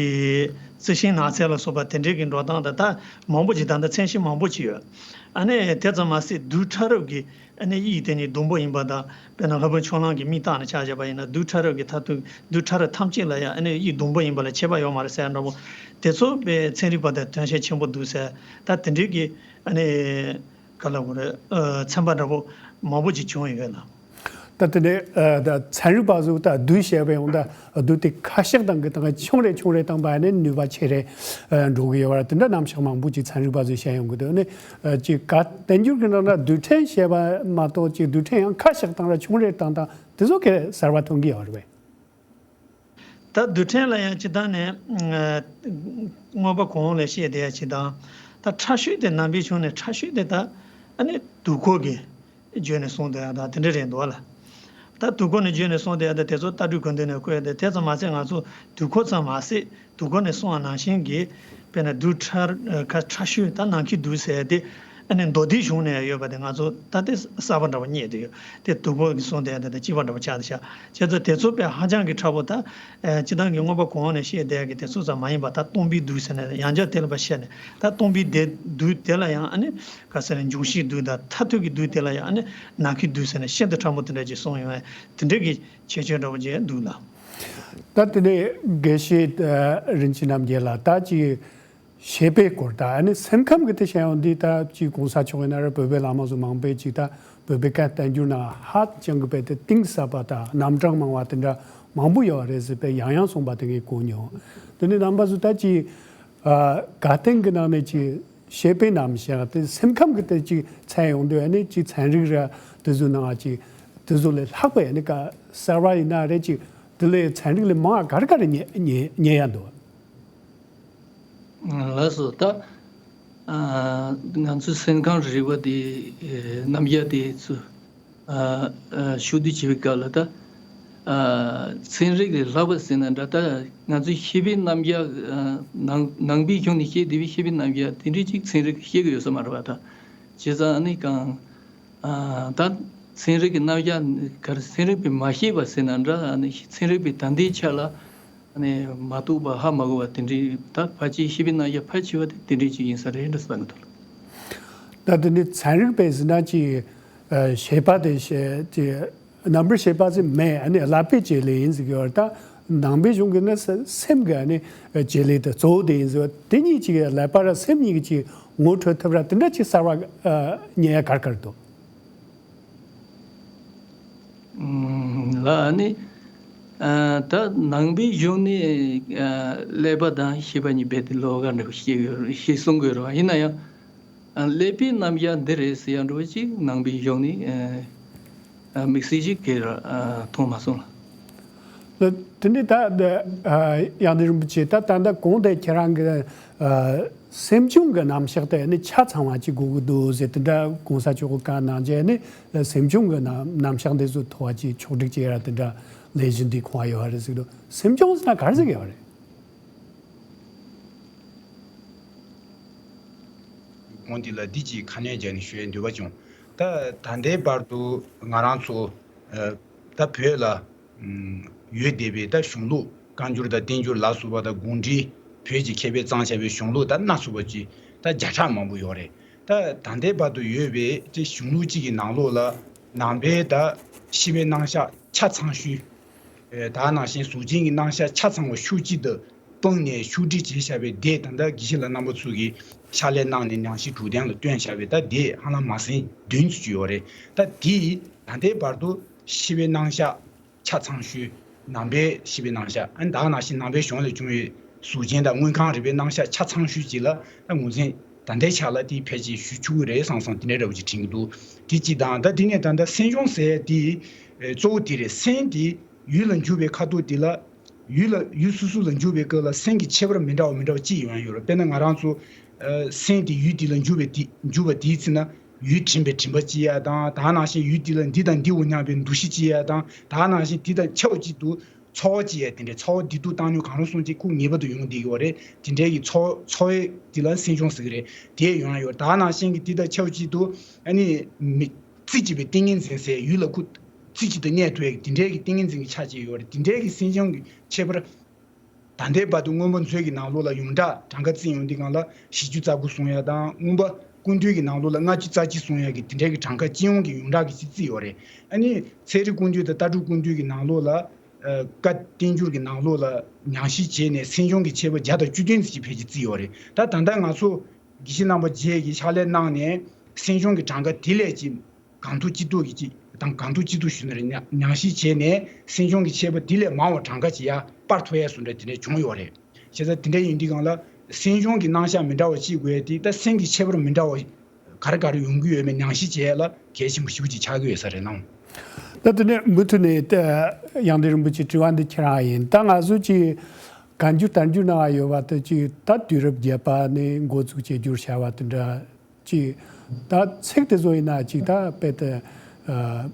རྩི་ཤིང་ནགས་ཚལ་ལ་སོགས་པ་དེ་འདྲའི་གི་འགྲོ་སྟངས་དང་ད་མང་པོ་ཅིག་ད་ལྟ་ཚན་ཞིབ་མང་པོ་ཅིག་ཡོད། ཨ་ནི་དེ་ཙམ་མ་ཟད་རྡུལ་ཕྲ་རབ་ཀྱི་ཨ་ནི་དབྱིབས་དེ་ནི་ཟླུམ་པོ་ཡིན་པ་དང་། དཔེར་ན་སློབ་དཔོན་ཕྱོགས་གླང་གི་མིག་བཏགས་ནས་ཆ་བཞག་པ་ཡིན་ན་རྡུལ་ཕྲ་རབ་ཀྱི་མཐར་ཐུག་རྡུལ་ཕྲ་རབ་ཐམས་ཅད་ལ་ཡང་ཨ་ནི་དབྱིབས་ཟླུམ་པོ་ཡིན་པ་ལ་ཁྱད་པར་ཡོད་མ་རེད་ཟེར་འདྲ་པོ། དེ་ཚོ་དཔེ་ཚན་རིག་པ་དང་དོན་ཆེན་ཆེན་པོ་འདུག་ཟེར། ད་དེ་འདྲའི་གི་ཨ་ནི་ག་ལ་གོ་རེད། ཨ་ཚན་པ་འདྲ་པོ་མང་པོ་ཅིག་བྱུང་ཡོད་ལ། ད་དེ་ནས་ཨ་ད་ཚན་རིག་པ་ཚོ་ད་རྡུལ་བཤད་པ་ཡོང་ད་རྡུལ་དེ་ཁ་ཤས་བཏང་གི་བཏང་གི་ཆུང་རེ་ཆུང་རེ་བཏང་པ་ནི་ནུས་པ་ཆེ་རེ་ཨ་འགྲོ་གི་ཡོད་པ་དེ་འདྲ་རྣམ་གཞག་མང་པོ་ཅིག་ཚན་རིག་པ་ཚོས་བཤད་ཡོང་གི་འདུག་ནི། ཨ་ཅིག་ག་བསྟན་འགྱུར་གྱི་ནང་ན་རྡུལ་ཕྲན་བཤད་པ་མ་གཏོགས་ཅིག་རྡུལ་ཕྲན་ཡང་ཁ་ཤས་བཏང་ར་ཆུང་རེ་བཏང་དང་དེ་ཚོ་གས་གསར་བ་ཐོན་གྱི་ཡོད་རེད་པས། ད་རྡུལ་ཕྲན་ལ་ཡང་སྤྱིར་བཏང་ནས་ཨ་མངོན་པ་གོང་འོག་ལས་བཤད་བསྡད་ཡ་ཅིག་དང་། ད་ཕྲ་ཤོས་དེ་ནང་པའི་གཞུང་ནས་ཕྲ་ཤོས་དེ་ད་ཨ་ནི་དུས་འཁོར་གྱི་བརྗོད་ནས་གསུངས་བསྡད་ཡ་དང་དེ་འདྲ་རེད་འདུག་བ་ལ། ད་དུས་འཁོར་ནས་བརྗོད་ནས་གསུངས་བསྡད་ཡ་དང་དེ་ཚོ་ལྟ་གྲུབ་གོ་དོན་ནས་བཀོད་དེ་དེ་ཙམ་མ་ཟད་ང་ཚོ་དུས་འཁོར་ཙམ་མ་ཟད་དུས་འཁོར་ནས་གསུངས་པ་ནང་བཞིན་གྱི་དཔེར་ན་རྡུལ་ཕྲ་ཁ་ཕྲ་ཤོས་ད་ནང་ཁུལ་འདུག་ཟེར་ཏེ། ཨ་ནི་མདོ་སྡེའི་གཞུང་ནས་ཡོད་པ་དེ་ང་ཚོ་ད་དེ་གསར་པ་འདྲ་པོ་རྙེད་དུ་ཡོད། དེ་དུས་འཁོར་གྱི་གསུང་དེ་ད་ལྟ་གཅིག་པ་འདྲ་པོ་ཆགས་ཏེ་ཤག་བྱས་ཙང་དེ་ཚོ་དཔེ་ཧ་ཅང་གི་ཕྲ་པོ་ད། ཨ་སྤྱིར་བཏང་གི་མངོན་པ་གོང་འོག་ནས་བཤད་བསྡད་ཀྱི་དེ་ཚོ་ཙམ་མ་ཡིན་པ་ད་སྟོང་པའི་རྡུལ་ཟེར་ནས་ཡང་བསྐྱར་དེ་ལ་ཕར་བཤད་ནས་ད་སྟོང་པའི་དེ་རྡུལ་དེ་ལ་ཡང་ཨ་ནི་ག་ཟེར་ན་འབྱུང་བཞིའི་རྡུལ་དང་མཐར་ཐུག་གི་རྡུལ་དེ་ལ་ཡང་ཨ་ནི་ནང་ཁུལ་རྡུལ་ཟེར་ནས་ཤིན་ཏུ་ཕྲ་མོ་དེ་འདྲ་ཅིག་གསུངས་ཡོང་བས་དེ་འདྲ་གི་ཁྱད་ཆོས་འདྲ་པོ་ཅིག་འདུག་ལ། ད་དེ་ནས་དགེ་བཤེས་ཨ་རིན་ཆེན་རྣམ་རྒྱལ་ལགས་ད་ཅིག་བྱེད་པའི་སྐོར་དང་ཨ་ནི་སེམས་ཁམས་ཀྱི་དེ་བཤད་ཡོང་དུས་ད་ཅིག་གོང་ས་མཆོག་ཡིན་ན་རེད། བོད་པའི་བླ་མ་ཚོ་མང་པོས་ཅིག་ད་བོད་པའི་སྐད་བསྟན་འགྱུར་ནང་ཧ་ཅང་གི་དཔེ་དེ་གཏིང་ཟབ་པ་དང་རྣམ་གྲངས་མང་བ་དེ་འདྲ་མང་པོ་ཡོད་རེད་ཟེར་དཔེ་ཡང་ཡང་གསུངས་པ་དེ་ངས་གོ་མྱོང་། དེ་ནས་རྣམ་པ་ཚོ་ད་ཅིག་ཨ་དགའ་སྟོན་གྱི་ནང་ནས་ཅིག་བྱེད་པའི་རྣམ་གཞག་དེ་སེམས་ཁམས་ཀྱི་དེ་ཅིག་མཚན་ཡོང་དུས་ཨ་ནི་ཅིག་ཚན་རིག་ར་དེ་ཚོའི་ནང་ཅིག་དེ་ཚོ་ལས་ལྷག་པའི་ཨ་ནི་ཀ་གསར་བ་ཡིན་ན་རེད་ཅིག་དེ་ལས་ཚན་རིག་ལས་མང་བ་ག་རེ་ག་རེ་རྙེད་རྙེད་རྙེད་ཡ་འདུག་ལགས་སོ། ད་ཨ་ང་ཚོའི་སེམས་ཁམས་རིག་པ་དེ་ཨེ་རྣམ་གཞག་དེ་ཚོ་ཨ་ཨ་ཕྱོགས་བསྡུས་བྱེད་པའི་སྐབས་ལ་ད་ཨ་ཚན་རིག་ལས་ལྷག་པ་ཟེར་ན་འདྲ། ད་ང་ཚོའི་ཤེས་པའི་རྣམ་གཞག་ཨ་ནང་ནང་པའི་གཞུང་ནས་བཤད་བསྡད་པའི་ཤེས་པའི་རྣམ་གཞག་དེ་འདྲའི་ཅིག་ཚན་རིག་གིས་ཤེས་ཀྱི་ཡོད་ས་མ་རེད་པ། ད་བྱས་ཙང་ཨ་ནི་གང་ཨ་ད་ཚན་རིག་གི་རྣམ་གཞག་ག་རེ་ཚན་རིག་པས་མ་ཤེས་པ་ཟེར་ན་འདྲ། ཨ་ནི་ཚན་རིག་པས་ད་ལྟའི་ཆ་ལ། ཨ་ནི་མ་རྟོགས་པ་ཧ་མ་གོ་བ་དེ་འདྲའི་ད་ཕལ་ཆེར་ཤེས་པའི་རྣམ་གཞག་ཕལ་ཆེ་བ་དེ་དེ་འདྲའི་ཅིག་ཡིན་ས་རེད་འདྲ་བསམ་གྱི་འདུག་ལགས། ད་དེ་ནི་ཚན་རིག་པས་ཟེར་ན་ཅིག་ཨ་བྱེད་པ་དེ་བྱེད་ཅིག་རྣམ་པར་ཤེས་པ་ཟེར་མེད། ཨ་ནི་ཀླད་པའི་བྱེད་ལས་ཡིན་ཟེར་གྱི་ཡོད་རེད། ད་ནང་པའི་གཞུང་གི་ནི་སེམས་ཀྱི་ཨ་ནི་བྱེད་ལས་དེ་གཙོ་བོ་དེ་ཡིན་ཟེར་བ་དེ་གཉིས་ཅིག་ཀླད་པ་ར་སེམས་གཉིས་ཀྱི་ཅིག་ངོ་འཕྲོད་ཐུབ་ར་དེ་འདྲ་ཅིག་གསར་བ་ཨ་རྙེད་ཡ་ག་རེ་ག་རེ་འདུག་ལགས། ཨ་ནི་ཨ་ད་ནང་པའི་གཞུང་ནས་ཨ་ཀླད་པ་དང་ཤེས་པ་གཉིས་རྦད་དེ་ལོགས་ཀ་འདྲ་པོ་ཤེས་ཡོད་ཤེས་གསུང་གི་ཡོད་རེད་པ། ཡིན་ན་ཡང་ཨ་ཀླད་པའི་རྣམ་གཞག་འདི་རེད་ཟེར་ཡ་འདྲ་པོ་ཅིག་ནང་པའི་གཞུང་ནས་ཨ་ཨ་དམིགས་བསལ་ཅིག་གིས་ཨ་མཐོང་མ་སོང་ལགས། དེ་འདྲའི་ད་ཨ་དབྱངས་ལྡན་རིན་པོ་ཆེ་ད་ད་ལྟ་གོང་དེ་ཁྱེད་རང་གི་ཨ་ སེམས་བྱུང་གི་རྣམ་གཞག་དེ་ནི་ཆ་ཚང་བ་ཅིག་དགོས་ཀྱི་འདུག་ཟེར། དེ་འདྲ་གོང་ས་མཆོག་གི་བཀའ་གནང་རྗེས་ནི་སེམས་བྱུང་གི་རྣམ་རྣམ་གཞག་འདི་ཚོ་ཐོག་ཅིག་ཕྱོགས་སྒྲིག་བྱས་ཡ་དེ་འདྲ་ལས་གཞི་འདི་ཁོང་ཡོད་རེད་ཟེར་གི་འདུག་སེམས་བྱུང་ཟེར་ན་ག་རེ་ཟེར་གི་ཡོད་རེད། གོང་འདི་ལ་འདི་ཅིག་ཁ་སྣོན་བརྒྱབ་ནས་ཞུ་ཡའི་འདོད་པ་བྱུང་། ད་ད་ལྟའི་བར་དུ་ང་རང་ཚོ་ཨ་ད་བོད་ལ་ཨམ་ཡོད་བསྡད་པའི་ད་གཞུང་ལུགས་བཀའ་འགྱུར་དང་བསྟན་འགྱུར་ལ་སོགས་པ་དང་དགོངས་འགྲེལ་བོད་ཀྱི་མཁས་པས་བརྩམས་བཞག་པའི་གཞུང་ལུགས་དང་སྣ་ཚོགས་པ་ཅིག་ད་བརྒྱ་ཕྲག་མང་པོ་ཡོད་རེད། ད་ད་ལྟའི་བར་དུ་ཡོད་པའི་དེ་གཞུང་ལུགས་གཅིག་གི་ནང་ལོགས་ལ་ནང་པའི་ད་ཤེས་པའི་རྣམ་གཞག་ཆ་ཚང་ཤོས། ཨེ་ད་ནང་བཞིན་གཟུགས་ཅན་གྱི་རྣམ་གཞག་ཆ་ཚང་བ་ཤུགས་གཅིག་ཏུ་སྤུངས་ནས་ཤུགས་སྒྲིལ་བྱས་བཞག་པའི་དེབ་ད་ལྟ་དགེ་བཤེས་ལགས་རྣམ་པ་ཚོ་གིས་ཕྱག་ལས་གནང་ནས་ཉམས་ཞིབ་དྲུག་ལྡན་ལ་བཏོན་བཞག་པའི་ད་དེབ་ཧ་ལམ་མ་ཟིན་བདུན་ཙམ་ཅིག་ཡོད་རེད། ད་དེ་ད་ལྟའི་བར་དུ་ཤེས་པའི་རྣམ་གཞག་ཆ་ཚང་ཤོས། ནང་པའི་ཤེས་པའི་རྣམ་གཞག་ཨ་ནི་ད་ནང་བཞིན་ནང་པའི་གཞུང་ལས་བྱུང་བའི་གཟུགས་ཅན་དང་དངོས་ཁམས་རིག་པའི་རྣམ་གཞག་ཆ་ཚང་ཤོས་ཅིག་ལ་ད་ངོས་འཛིན་ད་ལྟའི་ཆ་ལ་དེ་ཕལ་ཆེར་ཞུ་ཆོག་གི་རེད་བསམ་སོང་། དེ་འདྲའི་འདྲ་བོ་ཅིག་དྲན་གྱི་འདུག་དེ་གཅིག་དང་། ད་དེ་ནས་ད་ལྟ་སེམས་བྱུང་ཟེར་དེ་ཨེ་གཙོ་བོ་དེ་རེད། སེམས་དེ་ཡུལ་ལ་འཇུག་པའི་ཁ་ཐུག་དེ་ལ་ཡུལ་ལ་ཡུལ་སོ་སོ་ལ་འཇུག་པའི་སྐབས་ལ་སེམས་ཀྱི་ཁྱད་པར་མི་འདྲ་བ་མི་འདྲ་བ་ཅིག་ཡོང་ཡ་ཡོད་རེད། དཔེར་ན་ང་རང་ཚོ་ཨ་སེམས་དེ་ཡུལ་དེ་ལ་འཇུག་པའི་དེ་འཇུག་པ་དེའི་ཚེ་ན་ཡུལ་དྲན་པའི་དྲན་པ་སྐྱེ་ཡ་དང་། ད་ནང་བཞིན་ཡུལ་དེ་ལ་འདི་དང་འདི་འོ་སྙམ་པའི་འདུ་ཤེས་སྐྱེ་ཡ་དང་། ད་ནང་བཞིན་དེ་དང་ཆབས་ཅིག་ཏུ་ཚོར་བ་སྐྱེ་ཡ། དེ་འདྲའི་ཚོར་བ་བདེ་སྡུག་བཏང་སྙོམས་གང་རུང་གསུམ་གྱི་ཁུངས་ངེས་པར་དུ་ཡོང་བསྡད་ཀྱི་ཡོད་རེད། དེ་འདྲའི་གི་ཚོར་ཚོར་བའི་དེ་ལ་སེམས་བྱུང་ཟེར་གྱི་རེད། དེ་ཡོང་ཡ་ཡོད། ད་ནང་བཞིན་གྱི་དེ་དང་ཆབས་ཅིག་ཏུ་ཨ་ནི་མི་རྩིས་བྱས་པའི་ཏིང་ངེ་འཛིན་ཟེར་ཡུལ་ལ་ཁུ་རྩིས་བྱེད་དུ་གནས་ཐུབ་ཡ་གི་དེ་འདྲའི་གི་ཏིང་ངེ་འཛིན་གྱི་ཆ་ཅིག་ཡོད་རེད། དེ་འདྲའི་གི་སེམས་བྱུང་གི་ཁྱད་པར། ད་ལྟའི་བར་དུ་མངོན་པ་མཛོད་ཀྱི་ནང་ལོགས་ལ་ཡོངས་གྲགས་གྲངས་ཀ་བརྩིས་ཡོང་དུས་སྒང་ལ་བཞི་བཅུ་རྩ་དགུ་གསུང་ཡ་དང་། མངོན་པ་ཀུན་བཏུས་ཀྱི་ནང་ལོགས་ལ་ལྔ་བཅུ་རྩ་གཅིག་གསུང་ཡ་གི་དེ་འདྲའི་གི་གྲངས་ཀ་སྤྱི་ཡོངས་ཀྱི་ཡོངས་གྲགས་ཀྱི་ཅིག་བརྩིས་ཡོད་རེད། ཨ་ནི་ཚན་རིག་ཀུན་བཏུས་དང་ལྟ་གྲུབ་ཀུན་བཏུས་ཀྱི་ནང་ལོགས་ལ་ཨ་བཀའ་བསྟན་འགྱུར་གྱི་ནང་ལོགས་ལ་ཉམས་ཞིབ་བྱས་ནས་སེམས་བྱུང་གི་ཁྱད་པར་བརྒྱ་དང་བཅུ་བདུན་ཙམ་ཅིག་ཕལ་ཆེར་བརྩིས་ཡོད་རེད། ད་ད་ལྟ་ང་ཚོ་དགེ་བཤེས་རྣམ་པ་བརྒྱད་ཀྱིས་ཕྱག་ལས་གནང་ནས་སེམས་བྱུང་གི་གྲངས་ཀ་དེ་ལས་ཅིག་གང་ཐུབ་ཅི་ཐུབ་ཀྱིས་ཅིག་དང་། གང་ཐུབ་ཅི་ཐུབ་ཞུ་ན་རེད། ཉམས་ཉམས་ཞིབ་བྱས་ནས་སེམས་བྱུང་གི་ཁྱད་པར་དེ་ལས་མང་བ་གྲངས་ཀ་ཅིག་ཡར་སྤར་ཐུབ་ཡས་བཟོ་འདྲ་དེ་འདྲ་བྱུང་ཡོད་རེད། བྱས་ཙང་དེ་འདྲ་ཡིན་དུས་སྒང་ལ་སེམས་བྱུང་གི་རྣམ་གཞག་མི་འདྲ་བ་ཅིག་དགོས་ཡས་དེ་ད་སེམས་ཀྱི་ཁྱད་པར་མི་འདྲ་བ་ག་རེ་ག་རེ་ཡོང་གི་ཡོད་མེད་ཉམས་ཞིབ་བྱས་ཡས་ལ་གལ་ཆེན་པོ་ཞེ་པོ་ཅིག་ཆགས་ཀྱི་ཡོད་ས་རེད་སྣང་། ད་དེ་ནས་མུ་མཐུད་ནས་ད་དབྱངས་ལྡན་རིན་པོ་ཆེ་དྲི་བ་འདི་ཁྱེད་རང་ཡིན། ད་ང་ཚོ་ཅིག་བཀའ་འགྱུར་བསྟན་འགྱུར་ནང་ཡོད་པ་དེ་ཅིག་ད་དུས་རབས་བརྒྱད་པ་ནས་འགོ་འཛུགས་བྱས་བསྒྱུར་བྱ་བ་དེ་འདྲ། ཅིག་ད་ཚིག་དེ་ཚོ་ཡིན་ན་ཅིག་ད་དཔེ་དེ་ཨ་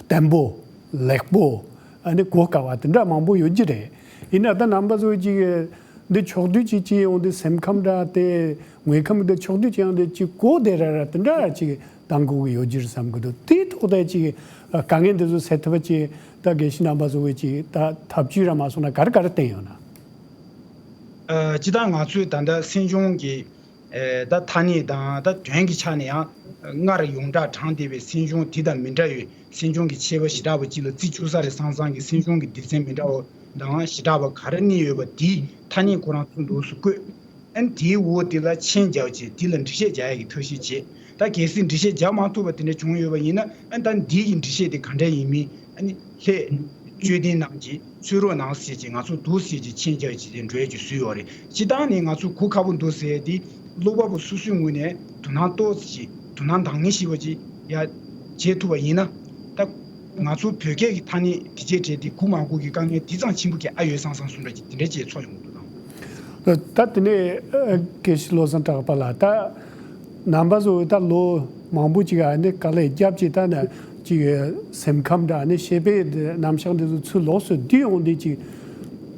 བརྟན་པོ། ལེགས་པོ། ཨ་ནི་གོ་དཀའ་བ་དེ་འདྲ་མང་པོ་ཡོད་ཀྱི་རེད། ཡིན་ན་ད་རྣམ་པ་ཚོ་ཅིག་འདི་ཕྱོགས་བསྡུས་ཅིག་བྱས་ཡོང་དུས་སེམས་ཁམས་འདྲ་དེ་དངོས་ཁམས་འདི་ཕྱོགས་བསྡུས་བྱས་ཡོང་དུས་ཅིག་གོ་བདེ་ར་ར་དེ་འདྲ་ཅིག་གཏང་དགོས་ཀྱི་ཡོད་ཀྱི་རེད་བསམ་གྱི་འདུག་དེའི་ཐོག་ད་ཅིག་དཀའ་ངལ་འདི་ཚོ་སེལ་ཐུབ་པ་ཅིག་ད་དགེ་བཤེས་རྣམ་པ་ཚོ་གིས་ཅིག་ད་ཐབས་ཇུས་ར་མ་སོང་ན་ག་རེ་ག་རེ་བསྟན་ཡོད་ན། ཨ་སྤྱིར་བཏང་ང་ཚོས་ད་ལྟ་སེམས་བྱུང་གི་ཨེ་ད་ཐ་སྙད་དང་ད་དོན་གྱི་ཆ་ནས་ཡང་སྔར་ཡོངས་གྲགས་དྲངས་བསྡད་པའི་སེམས་བྱུང་དེ་དང་མི་འདྲ་བའི་སེམས་བྱུང་གི་ཁྱད་པར་ཞེ་དྲག་པ་ཅིག་ལ་བརྩི་བཅུག་ས་རེད་བསམ་བསམ་གྱི་སེམས་བྱུང་གི་སྡེ་ཚན་མི་འདྲ་བ་དང་ཞེ་དྲག་པ་ག་རེ་གནས་ཡོད་པ་དེའི་ཐ་སྙད་ཁོ་རང་ཚོ་འདུག་སེ་བཀོད། ཨ་ནི་དེའི་འོག་དེ་ལ་མཆན་རྒྱག་བྱས་དེ་ལ་འགྲེལ་བཤད་རྒྱག་ཡ་གི་ཐབས་ཤེས་བྱས། ད་གལ་སྲིད་འགྲེལ་བཤད་རྒྱག་མ་ཐུབ་པ་དེ་འདྲ་བྱུང་ཡོད་པ་ཡིན་ན། ཨ་ནི་ད་འདི་ཡི་འགྲེལ་བཤད་དེ་ག་འདྲ་ཡིན་མིན་ཨ་ནི་ལྷས་དཔྱོད་ལྡན་རྣམས་ཀྱིས་འཚོལ་རོགས་གནང་ཟེར་གྱི་ང་ཚོ་འདུག་ཟེར་གྱི་མཆན་རྒྱག་བྱས་ཏེ་འགྲོ་ཡ་གི་སྲོལ་ཡོད་རེད། སྤྱིར་བཏང་ནས་ང་ཚོ་གོ་ཁག་པོ་འདུག་ཟེར་ཡ་དེ་ཀློག་པ་པོ་སོ་སོའི་ངོས་ནས་དོ་སྣང་ཏོག་ཙམ་ཅིག་དོ་སྣང་འདང་ངེས་ཤེས་པ་ཅིག་ཡ་བྱེད་ཐུབ་པ་ཡིན་ན། ད་ང་ཚོ་བོད་སྐད་ཀྱི་ཐ་སྙད་དེ་བྱས་བྲལ་ཏེ་གོ་མ་གོ་གི་དཀའ་ངལ་དེ་ཙམ་ཆེན་པོ་གི་ཨ་ཡོད་བསམ་བསམ་བཟོ་འདྲ་ཅིག་དེ་འདྲ་ཅིག་ཚོར་ཡོང་གི་འདུག་དང་། ད་དེ་ནས་ཨ་དགེ་བཤེས་བློ་བཟང་གྲགས་པ་ལགས། ད་རྣམ་པ་ཚོ་ད་ལོ་མང་པོ་ཅིག་ཨ་ནི་དཀའ་ལས་བརྒྱབ་ཅིག་ད་ནི་ཅིག་སེམས་ཁམས་འདྲ་ཨ་ནི་ཤེས་པའི་རྣམ་གཞག་འདི་ཚོ་ཚུར་ལོགས་སུ་བསྡུས་ཡོང་དུས་ཅིག་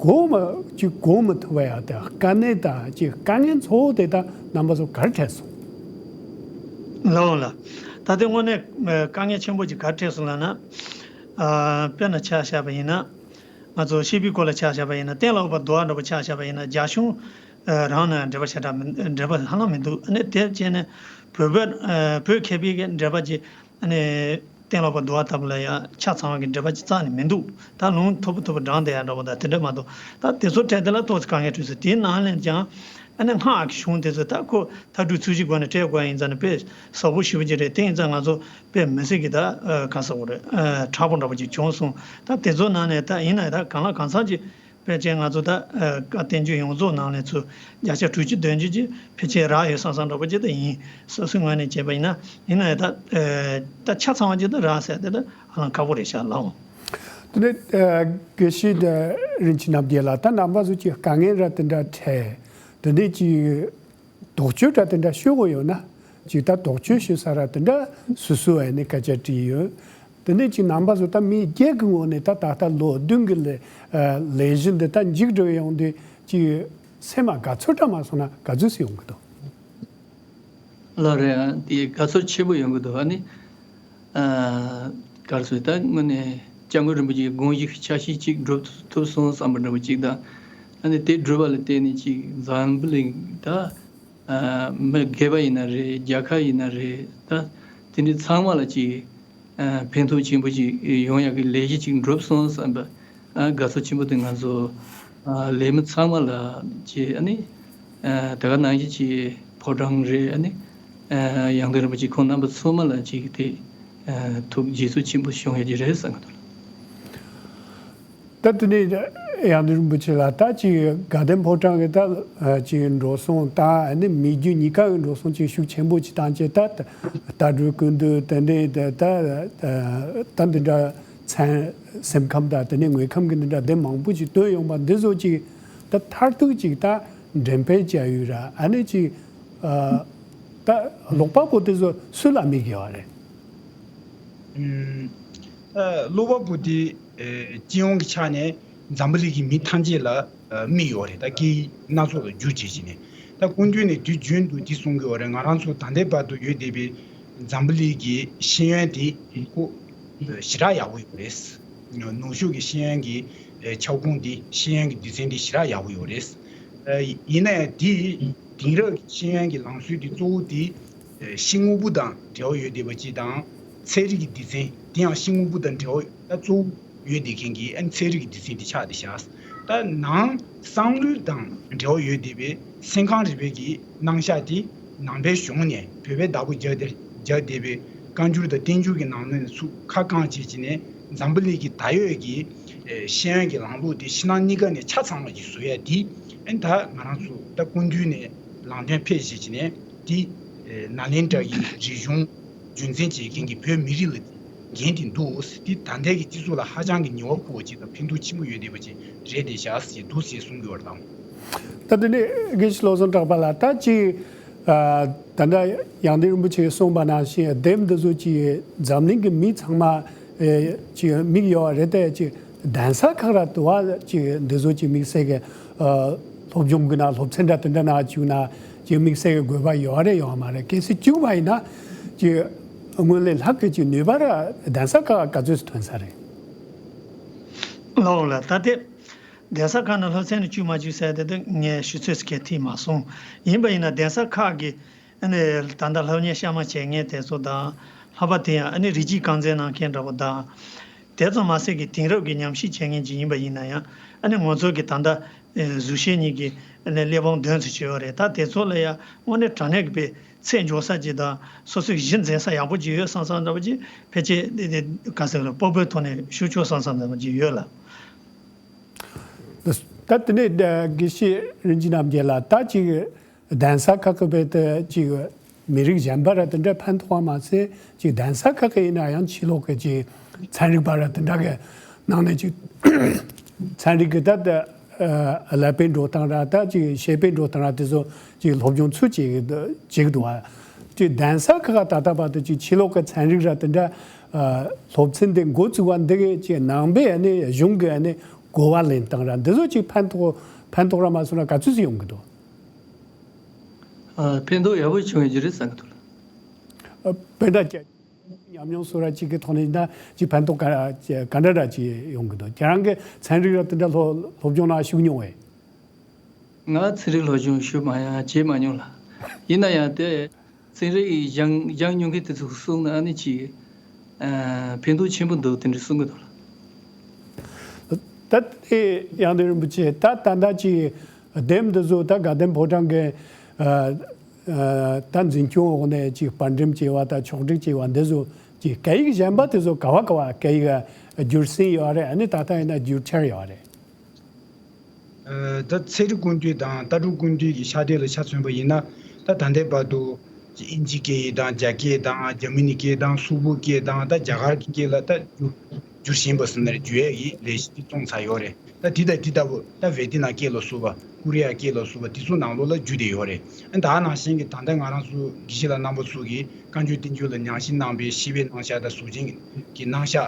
གོ་མ་ཅིག་གོ་མི་ཐུབ་པ་ཡ་དེ་དཀའ་གནད་ད་ཅིག་དཀའ་ངལ་གཙོ་བོ་དེ་ད་རྣམ་པ་ཚོ་ག་རེ་འཕྲད་སོང་། ལགས་འོང་ལགས། ད་ལྟའི་དངོས་གནས་ཨ་དཀའ་ངལ་ཆེན་པོ་ཅིག་ག་རེ་འཕྲད་སོང་ལབ་ན། ཨ་དཔེར་ན་ཆ་བཞག་པ་ཡིན་ན། ང་ཚོ་བཤད་པའི་སྐོར་ལ་ཆ་བཞག་པ་ཡིན་ན། གཏན་ལ་དབབ་པ་འདུལ་བ་འདྲ་པོ་ཆ་བཞག་པ་ཡིན་ན། རྒྱ་གཞུང་ཨ་རང་ནང་འགྲེལ་པ་ཞེ་དྲག་མི་འགྲེལ་པ་ཧ་ལམ་མི་འདུག་ཨ་ནི་དེ་བྱས་ནས་བོད་པ་ཨ་བོད་མཁས་པའི་གི་འགྲེལ་པ་ཅིག་ཨ་ནི་གཏན་ལ་དབབ་པ་འདུལ་བ་ལྟ་བུ་ལ་ཡང་ཆ་ཚང་བ་གི་འགྲེལ་པ་ཅིག་རྩ་ནས་མི་འདུག་ད་ལུང་ཐུབ་པ་ཐུབ་པ་བགྲངས་བསྡད་ཡ་འདྲ་པོ་དང་དེ་འདྲ་མ་གཏོགས། ད་དེ་ཚོ་འཕྲད་དེ་ལ་ཏོག་ཙམ་དཀའ་ངལ་འཕྲད་སྲིད། དེའི་ནང་ལས་ཀྱང་ཨ་ནི་སྔགས་ཀྱི་གཞུང་དེ་ཚོ་ད་ཁོ་མཐའ་གྲུབ་ཚུལ་གྱི་སྒོ་ནས་འཕྲད་དགོས་ཡིན་ཙང་ནི་དཔེ་ཟབ་པོ་ཞེ་པོ་ཅིག་རེད། དེ་ཡིན་ཙང་ང་ཚོ་དཔེ་མི་སྲིད་ཀྱི་ད་ཨ་ག་ཟེར་དགོས་རེད། ཨ་དྲག་པོ་འདྲ་པོ་ཅིག་བྱུང་སོང་། ད་དེ་ཚོ་ནང་ནས་ད་ཡིན་ན་ཡང་ད་གང་ལ་གང་འཚམ་ཅིག་ཕལ་ཆེར་ང་ཚོ་ད་ཨ་བཀའ་བསྟན་འགྱུར་ཡོངས་རྫོགས་ནང་ནས་ཚུར་བརྒྱ་ཆ་དྲུག་ཅུ་བདུན་ཅུ་ཅིག་ཕལ་ཆེར་རག་ཡོད་བསམ་བསམ་འདྲ་པོ་ཅིག་ད་ཡིན། སོ་སོའི་ངོས་ནས་བྱས་པ་ཡིན་ན། ཡིན་ན་ཡང་ད་ཨ་ད་ཆ་ཚང་བ་ཅིག་ད་རག་ཟེར་དེ་ད་ཧ་ལམ་ཁག་པོ་རེད་ཤག་ལགས་འོང་། དེ་ནས་ཨ་དགེ་བཤེས་རིན་ཆེན་རྣམ་རྒྱལ་ལགས། ད་རྣམ་པ་ཚོ་ཅིག་དཀའ་ངལ་ར་དེ་འདྲ་འཕྲད། དེ་ནས་ཅིག་ དོགས་གཅོད་འདྲ་དེ་འདྲ་ཞུ་དགོས་ཡོད་ན། ཅིག་ད་དོགས་གཅོད་ཞུ་ས་ར་དེ་འདྲ་སོ་སོ་ཨ་ནི་སྐད་ཆ་དྲིས་ཡོད། དེ་ནས་ཅིག་རྣམ་པ་ཚོ་ད་མི་བརྒྱད་ཀྱི་ངོས་ནས་ད་ད་ལྟ་ལོ་བདུན་གྱི་ལས་ལས་གཞི་འདི་ད་མཇུག་སྒྲིལ་ཡོང་དུས་ཅིག་སེམས་ལ་དགའ་ཚོར་འདྲ་མ་སོང་ན་ག་ཚོད་ཅིག་ཡོང་གི་འདུག་ལགས་རེད། ཨ་དེ་དགའ་ཚོར་ཆེན་པོ་ཡོང་གི་འདུག་ཨ་ནི། ཨ་ག་རེ་ཟེར། ད་དངོས་གནས་སྐྱབས་མགོན་རིན་པོ་ཆེའི་དགོངས་གཞི་འཆར་གཞི་གཅིག་འགྲུབ་ཐུབ་སོང་བསམ་པ་འདྲ་བོ་གཅིག་དང་། ཨ་ནི་དེ་འགྲུབ་པ་ལ་བརྟེན་ནས་གཅིག་འཛམ་བུ་གླིང་ད་ཨ་མི་སྒེར་པ་ཡིན་ན་རེད། རྒྱལ་ཁབ་ཡིན་ན་རེད། ད་དེ་འདྲའི་ཚང་མ་ལ་གཅིག་ཨ་ཕན་ཐོགས་ཆེན་པོ་ཅིག་ཡོང་ཡག་གི་ལས་གཞི་ཅིག་འགྲུབ་སོང་བསམ་པ། ཨ་དགའ་ཚོར་ཆེན་པོ་དེ་ང་ཚོ་ཨ་ལས་མི་ཚང་མ་ལ་ཅིག་ཨ་ནི་ཨ་དེ་ག་ནང་བཞིན་ཅིག་ཕོ་བྲང་རེད། ཨ་ནི་ཨ་ཡང་སྟེང་རིན་པོ་ཆེ་ཁོང་རྣམ་པ་ཚང་མ་ལ་ཅིག་དེ་ཨ་ཐུགས་དགྱེས་ཚོར་ཆེན་པོ་བྱུང་ཡོད་ཀྱི་རེད་བསམ་གྱི་འདུག་ད་དེ་ནས་ཡང་སྟེང་རིན་པོ་ཆེ་ལགས། ད་ཅིག་དགའ་ལྡན་ཕོ་བྲང་གི་ད་ཅིག་འགྲོ་སོང་དང་ཨ་ནི་མི་རྒྱུ་གཉིས་ཀ་གི་འགྲོ་སོང་ཅིག་ཤུགས་ཆེན་པོ་ཅིག་བཏང་བྱས། ད་ལྟ་གྲུབ་ཀུན་འདུས་དེ་འདྲའི་ད་ད་ད་འདི་འདྲ་མཚན་སེམས་ཁམས་དང་དེ་ནས་དངོས་ཁམས་ཀྱི་འདི་འདྲ་དེ་མང་པོ་ཅིག་བཏོན་ཡོང་པ་འདི་ཚོ་ཅིག་ད་མཐར་ཐུག་ཅིག་ད་འགྲེམས་སྤེལ་བྱ་ཡུལ་ར་ཨ་ནི་ཅིག་ཨ་ད་ཀློག་པ་པོ་དེ་ཚོ་སུ་ལ་དམིགས་ཡོད་རེད། ཨུམ། ད་ཀློག་པ་པོ་དེ་ཨེ་སྤྱི་ཡོངས་ཀྱི་ཆ་ནས་འཛམ་བུ་གླིང་གི་མི་ཐམས་ཅད་ལ་ཨ་དམིགས་ཡོད་རེད། ད་སྐད་ཡིག་སྣ་ཚོགས་ལ་བསྒྱུར་བྱས་བྱས་ནས། ད་སྐུ་མདུན་ནས་དུས་རྒྱུན་དུ་འདི་གསུང་གི་ཡོད་རེད། ང་རང་ཚོ་ད་ལྟའི་བར་དུ་ཡོད་བསྡད་པའི་འཛམ་བུ་གླིང་གི་ཤེས་ཡོན་དེ་ཁོ་ཞེ་དྲག་ཡག་པོ་ཡོད་རེད། ནུབ་ཕྱོགས་ཀྱི་ཤེས་ཡོན་གྱི་ཨེ་ཁྱབ་ཁོངས་དེ། ཤེས་ཡོན་གྱི་སྡེ་ཚན་དེ་ཞེ་དྲག་ཡག་པོ་ཡོད་རེད། ཨ་ཡིན་ན་ཡང་དེ་དེང་རབས་ཀྱི་ཤེས་ཡོན་གྱི་ལམ་སྲོལ་དེ་གཙོ་བོ་དེ་ཨ་ཤིང་སྔོན་པོ་དང་འབྲེལ་བ་ཡོད་བསྡད་པ་ཅིག་དང་། ཚན་རིག་གི་སྡེ་ཚན་དེ་ཡང་ཤིང་སྔོན་པོ་དང་འབྲེལ་བ་ད་གཙོ་བོ་ཡོད་བསྡད་མཁན་གྱི་ཨ་ཚན་རིག་གི་སྡེ་ཚན་དེ་ཆགས་བསྡད་ཤག་ད་ནང་བསམ་བློ་དང་འབྲེལ་བ་ཡོད་བསྡད་པའི་སེམས་ཁམས་རིག་པའི་གི་རྣམ་གཞག་དེ་ནང་པའི་གཞུང་ནས་བོད་པའི་བདག་པོ་རྒྱག་བསྡད་རྒྱག་བསྡད་པའི་བཀའ་འགྱུར་དང་བསྟན་འགྱུར་གྱི་ནང་ནས་ཚུར་ཁ་བསྐངས་བྱས་བྱས་ནས། འཛམ་བུ་གླིང་གི་ད་ཡོད་ཀྱི་ཨེ་ཤེས་ཡོན་གྱི་ལམ་ལུགས་དེ་ཕྱི་ནང་གཉིས་ཀ་ནས་ཆ་ཚང་བ་ཞིག་བཟོ་ཡ་དེ། ཨེ་ད་ང་རང་ཚོ་ད་སྐུ་མདུན་ནས་ལམ་སྟོན་ཕེབས་བཞིན་བྱས་ནས་དེ་ཨེ་ནཱ་ལེནྡྲ་གི་རིག་གཞུང་རྒྱུན་འཛིན་བྱེད་མཁན་གྱི་བོད་མི་རིགས་ལ་འགན་དེ་འདུག་དེ་ད་ལྟའི་གི་སྤྱི་ཚོགས་ལ་ཧ་ཅང་གི་ཉེས་པ་ཕོག་པ་ཅིག་དང་ཕན་ཐོགས་ཆེན་པོ་ཡོད་བསྡད་པ་ཅིག་རེད་བསྡད་ཤག་ཟེར་འདུག་ཟེར་གསུང་གི་ཡོད་རེད་དང་། ད་དེ་ནས་དགེ་བཤེས་བློ་བཟང་གྲགས་པ་ལགས། ད་ཅིག་ཨ་ད་ལྟ་ཡང་སྟེང་རིན་པོ་ཆེས་གསུངས་པ་ནང་བཞིན་དེབ་འདི་ཚོ་ཅིག་འཛམ་གླིང་གི་མི་ཚང་མ་ཨེ་ཅིག་དམིགས་ཡོད་རེད་དེ། ཅིག་གདན་ས་ཁག་ར་དུ་བ་ཅིག་འདི་ཚོ་ཅིག་དམིགས་བསལ་གྱི་ཨ་སློབ་སྦྱོང་གི་ནང་སློབ་ཚན་འདྲ་དེ་འདྲ་ནང་བཅུག་ན་ཅིག་དམིགས་བསལ་གྱི་དགོས་པ་ཡོད་རེད་ཡོད་མ་རེད། གལ་སྲིད་བཅུག་པ་ཡིན་ན་ཅིག་སྔོན་ལས་ལྷག་གི་ཅིག་ནུས་པ་ར་གདན་ས་ཁག་ག་ཚོད་ཐོན་ས་རེད། ལགས་ལགས། ད་དེ་གདན་ས་ཁག་ནང་སློབ་ཚན་ནང་བཅུག་མ་བཅུག་ཟེར་དེ་དེ་ངས་ཞུ་ཚོད་ཟེར་མཁན་ཐིག་མ་སོང་། ཡིན་པ་ཡིན་ན་གདན་ས་ཁག་གི་ཨ་ནི་ད་ལྟ་སློབ་གཉེར་གཤའ་མ་བྱེད་མཁན་དེ་ཚོ་དང་། ལྷག་པར་དུ་ཡང་ཨ་ནི་རིགས་གཅིག་རྐང་འཛིན་གནང་མཁན་འདྲ་པོ་དང་། དེ་ཙམ་མ་ཟད་ཀྱི་དེང་རབས་ཀྱི་ཉམས་ཞིབ་བྱེད་མཁན་ཅིག་ཡིན་པ་ཡིན་ན་ཡང་། ཨ་ནི་ང་ཚོ་གི་ད་ལྟ་ཨེ་གཟུགས་ཤེས་གཉིས་ཀྱི་ཨ་ནི་གླེགས་བམ་བདུན་ཙམ་ཅིག་ཡོད་རེད། ད་དེ་ཚོ་ལ་ཡང་དངོས་གནས་དྲང་གནས་ཀྱི་དཔེ་ཚད་འཇོག་ས་ཅིག་དང་། སོ་སོའི་གཞི་འཛིན་ས་ཡག་པོ་ཅིག་ཡོད་བསམ་བསམ་འདྲ་པོ་ཅིག་ཕལ་ཆེར་དེ་དེ་ག་ཟེར་རེད། སྤོབས་པའི་ཐོག་ནས་ཞུ་ཆོག་བསམ་བསམ་འདྲ་པོ་ཅིག་ཡོད་ལགས། ད་དེ་ནས་དགེ་བཤེས་རིན་ཆེན་རྣམ་རྒྱལ་ལགས། ད་ཅིག་གདན་ས་ཁག་གི་བེད་དུ་ཅིག་མི་རིགས་གཞན་པ་ར་དེ་འདྲ་ཕན་ཐོགས་པ་མ་ཟད། ཅིག་གདན་ས་ཁག་གི་ཡིན་ན་ཡང་ཕྱི་ལོགས་ཀྱི་ཅིག་ཚན་རིག་པ་ར་དེ་འདྲ་གི་ནང་ནས་ཅིག་ཚན་རིག་གི་ད་ད་ཀླད་པའི་འགྲོ་སྟངས་ར། ད་ཅིག་བྱེད་པའི་འགྲོ་སྟངས་ར་དེ་ཚོ་ཅིག་སློབ་སྦྱོང་ཚུལ་ཅིག་བྱེད་ཀྱི་འདུག་བ། ཅིག་གདན་ས་ཁག་ད་ལྟ་བར་དུ་ཅིག་ཕྱི་ལོགས་ཀྱི་ཚན་རིག་ར་དེ་འདྲ་སློབ་ཚན་དེ་འགོ་བཙུགས་པ་འདི་གི་ཅིག་ནང་པའི་ཨ་ནི་གཞུང་གི་ཨ་ནི་གོ་བ་ལེན་སྟངས་ར་འདི་ཚོ་ཅིག་ཕན་ཐོགས་ཕན་ཐོགས་ར་མ་སོང་ན་ག་ཚོད་ཅིག་ཡོང་གི་འདུག་ཨ། ཕན་ཐོགས་ཡག་པོ་བྱུང་ཡོད་ཀྱི་རེད་བསམ་གྱི་འདུག་ལགས། ཨ། དཔེར་ན་ཅིག་ཉམས་མྱོང་སོགས་ར་ཅིག་གི་ཐོག་ནས་ཡིན་ན་ཅིག་ཕན་ཐོགས་ག་ག་འདྲ་འདྲ་ཅིག་ཡོང་གི་འདུག་ཁྱེད་རང་གི་ཚན་རིག་ར་དེ་འདྲ་སློབ་སློབ་སྦྱོང་ནང་ཞུགས་མྱོང་བས། ང་ཚན་རིག་སློབ་སྦྱོང་ཞུ་མ་ཡང་བྱེད་མ་མྱོང་ལགས། ཡིན་ན་ཡང་དེ་ཚན་རིག་སྦྱང་སྦྱང་མྱོང་མཁན་དེ་ཚོ་གསུངས་ན་ཨ་ནི་ཅིག་ཨ་ཕན་ཐོགས་ཆེན་པོ་འདུག་དེ་འདྲ་གསུང་གི་འདུག་ལགས། ད་དེ་ཡང་སྟེང་རིན་པོ་ཆེ། ད་ད་ལྟ་ཅིག་དེབ་འདི་ཚོ་ད་དགའ་ལྡན་ཕོ་བྲང་གི་ཨ་ཨ་ད་འཛིན་སྐྱོང་འོག་ནས་ཅིག་པར་འགྲེམས་བྱས་པ་དང་ཕྱོགས་སྒྲིག་བྱས་པ་འདི་ཚོ་ཅིག་སྐད་ཡིག་གཞན་པ་དེ་ཚོ་ག་བ་ག་བ་སྐད་ཡིག་བསྒྱུར་ཟིན་ཡོད་རེད། ཨ་ནི་ད་ལྟ་ཡིན་ན་བསྒྱུར་འཆར་ཡོད་རེད། ཨ་ད་ཚན་རིག་ཀུན་བཏུས་དང་ལྟ་གྲུབ་ཀུན་བཏུས་ཀྱི་ཕྱག་དེབ་ལ་ཆ་མཚོན་པ་ཡིན་ན། ད་ད་ལྟའི་བར་དུ་ཨིན་ཇི་སྐད་ཡིག་དང་རྒྱ་སྐད་དང་འཇར་མ་ནི་སྐད་དང་སུད་བུར་སྐད་དང་ད་རྒྱ་གར་གྱི་སྐད་ལ་ད་བསྒྱུར་ བསྒྱུར་བཞིན་པ་ཟེར་ན་རེད། བསྒྱུར་ཡས་ཀྱི་ལས་གཞི་དེ་བཙོང་ཚར་ཡོད་རེད། ད་འདི་དང་འདི་ལྟ་བུ་ད་ཝེ་ཏི་ནམ་སྐད་ལ་སོགས་པ་ཀོ་རི་ཡ་སྐད་ལ་སོགས་པ་དེ་ཚོ་ནང་ལོགས་ལ་བསྒྱུར་བསྡད་ཡོད་རེད། ཨ་ད་ག་ནང་བཞིན་གྱི་ད་ལྟ་ང་རང་ཚོ་དགེ་བཤེས་ལགས་རྣམ་པ་ཚོ་གིས་བཀའ་འགྱུར་བསྟན་འགྱུར་ལ་ཉམས་ཞིབ་གནང་པའི་བཤེས་པའི་རྣམ་གཞག་དང་གཟུགས་ཅན་གྱི་རྣམ་གཞག་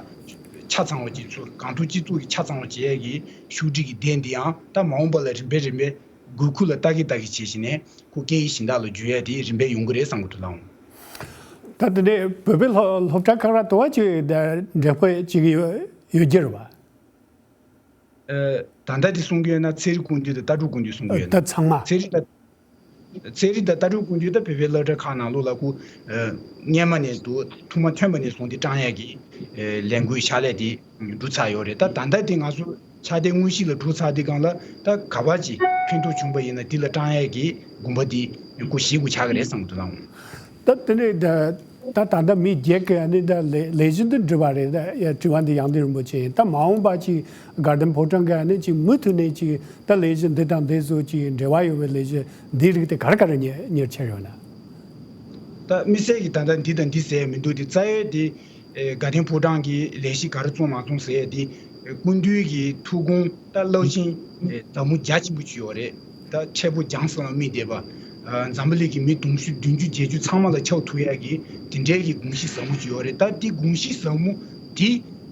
ཆ་ཚང་བ་ཅིག་ཚུར་གང་ཐུབ་ཅི་ཐུབ་ཀྱིས་ཆ་ཚང་བ་བྱེད་ཡས་ཀྱི་ཤོག་དྲིལ་གྱི་སྡེ་འདི་ཡང་ད་མ་འོངས་པ་ལ་རིམ་པས་རིམ་པས་དགོས་མཁོ་ལ་ལྟ་གི་ལྟ་གི་བྱས་བྱས་ནས་ཁོ་སྐད་ཡིག་གཞན་དག་ལ་བསྒྱུར་ཡས་དེ་རིམ་པས་ཡོང་གི་རེད་བསམ་གྱི་འདུག་ལགས། ད་དེ་ནས་བོད་པའི་སློབ་སློབ་གྲྭ་ཁག་ལ་དུ་བ་ཅིག་འབྲེལ་བ་ཅིག་ཡོད་ཡོད་རྒྱུ་རེད་བ། ཨ། ད་ལྟ་དེ་གསུང་གི་ཡོད་ན་ཚན་རིག་ཀུན་བཏུས་དང་ལྟ་གྲུབ་ཀུན་བཏུས་གསུང་གི་ཡོད་ན། ད་ཚང་མ། ཚན་རིག་དང་། ཚན་རིག་དང་ལྟ་གྲུབ་ཀུན་བཏུས་ད་བོད་པའི་སློབ་གྲྭ་ཁག་ནང་ལོགས་ལ་ཁོ། ཨ། སྔོན་མ་ནས་དུ་ཐོག་མ་ཐོན་པ་ནས་བཟུང་སྟེ་བཀྲམ་ཡག་གི། ཨ། ལས་འགུལ་ཕྱག་ལས་དེ་འགྲོ་ཚར་ཡོད་རེད། ད་ད་ལྟ་དེ་ང་ཚོ་ཕྱག་དེབ་དངོས་གཞི་ལ་འགྲོ་ཚར་དེ་སྒང་ལ་ད་ག་པར་ཅིག་ཕན་ཐོགས་བྱུང་པ་ཡིན་ན་དེ་ལ་བཀྲམ་ཡག་གི་དགོངས་པ་དེ་ཁོ་བཞེས་དགོས་ཆགས་ཀྱི་རེད་བསམ་གྱི་འདུག་ལགས། ད་དེ་ནས་ད་ད་ད་ལྟ་མི་བརྒྱད་ཀྱིས་ཨ་ནི་ད་ལས་ལས་གཞི་འདི་འགྲུབ་པ་རེད། ད་ཡ་དྲི་བ་འདི་ཡང་ཏིག་རིན་པོ་ཆེ་ཡིན། ད་མ་འོངས་པ་ཅིག་དགའ་ལྡན་ཕོ་བྲང་གིས་ཨ་ནི་ཅིག་མུ་མཐུད་ནས་ཅིག་ད་ལས་གཞི་འདི་དང་འདི་ཚོ་ཅིག་འབྲེལ་བ་ཡོད་པའི་ལས་གཞི་འདིའི་རིགས་དེ་ག་རེ་ག་རེ་གཉེར་གཉེར་འཆར་ཡོད་ན། ད་དམིགས་བསལ་གྱི་ད་ལྟ་འདི་དང་འདི་ཟེར་ཡ་མི་འདུག་དེ་རྩ་བའི་དེ། ཨེ། དགའ་ལྡན་ཕོ་བྲང་གི་ལས་གཞི་ག་རེ་བཙོང་མ་བཙོང་ཟེར་ཡ་དེ། ཨེ། སྐུ་མདུན་གྱི་ཐུགས་དགོངས་ད་རླབས་ཆེན། ཨེ། ཟབ་མོ་རྒྱ་ཆེན་པོ་ཅིག་ཡོད་རེད། ད་འཕྲལ་ཕུགས་རྒྱང་སྲིང་ལ་དམིགས་བསྡད་པ། ཨ། འཛམ་བུ་གླིང་གི་མི་དུང་ཕྱུར་བདུན་ཅུ་བརྒྱད་ཅུ་ཚང་མ་ལ་ཁྱབ་ཐུབ་ཡ་གི་དེ་འདྲའི་གི་དགོངས་གཞི་ཟབ་མོ་ཅིག་ཡོད་རེད། ད་དེ་དགོངས་གཞི་ཟབ་མོ་དེ།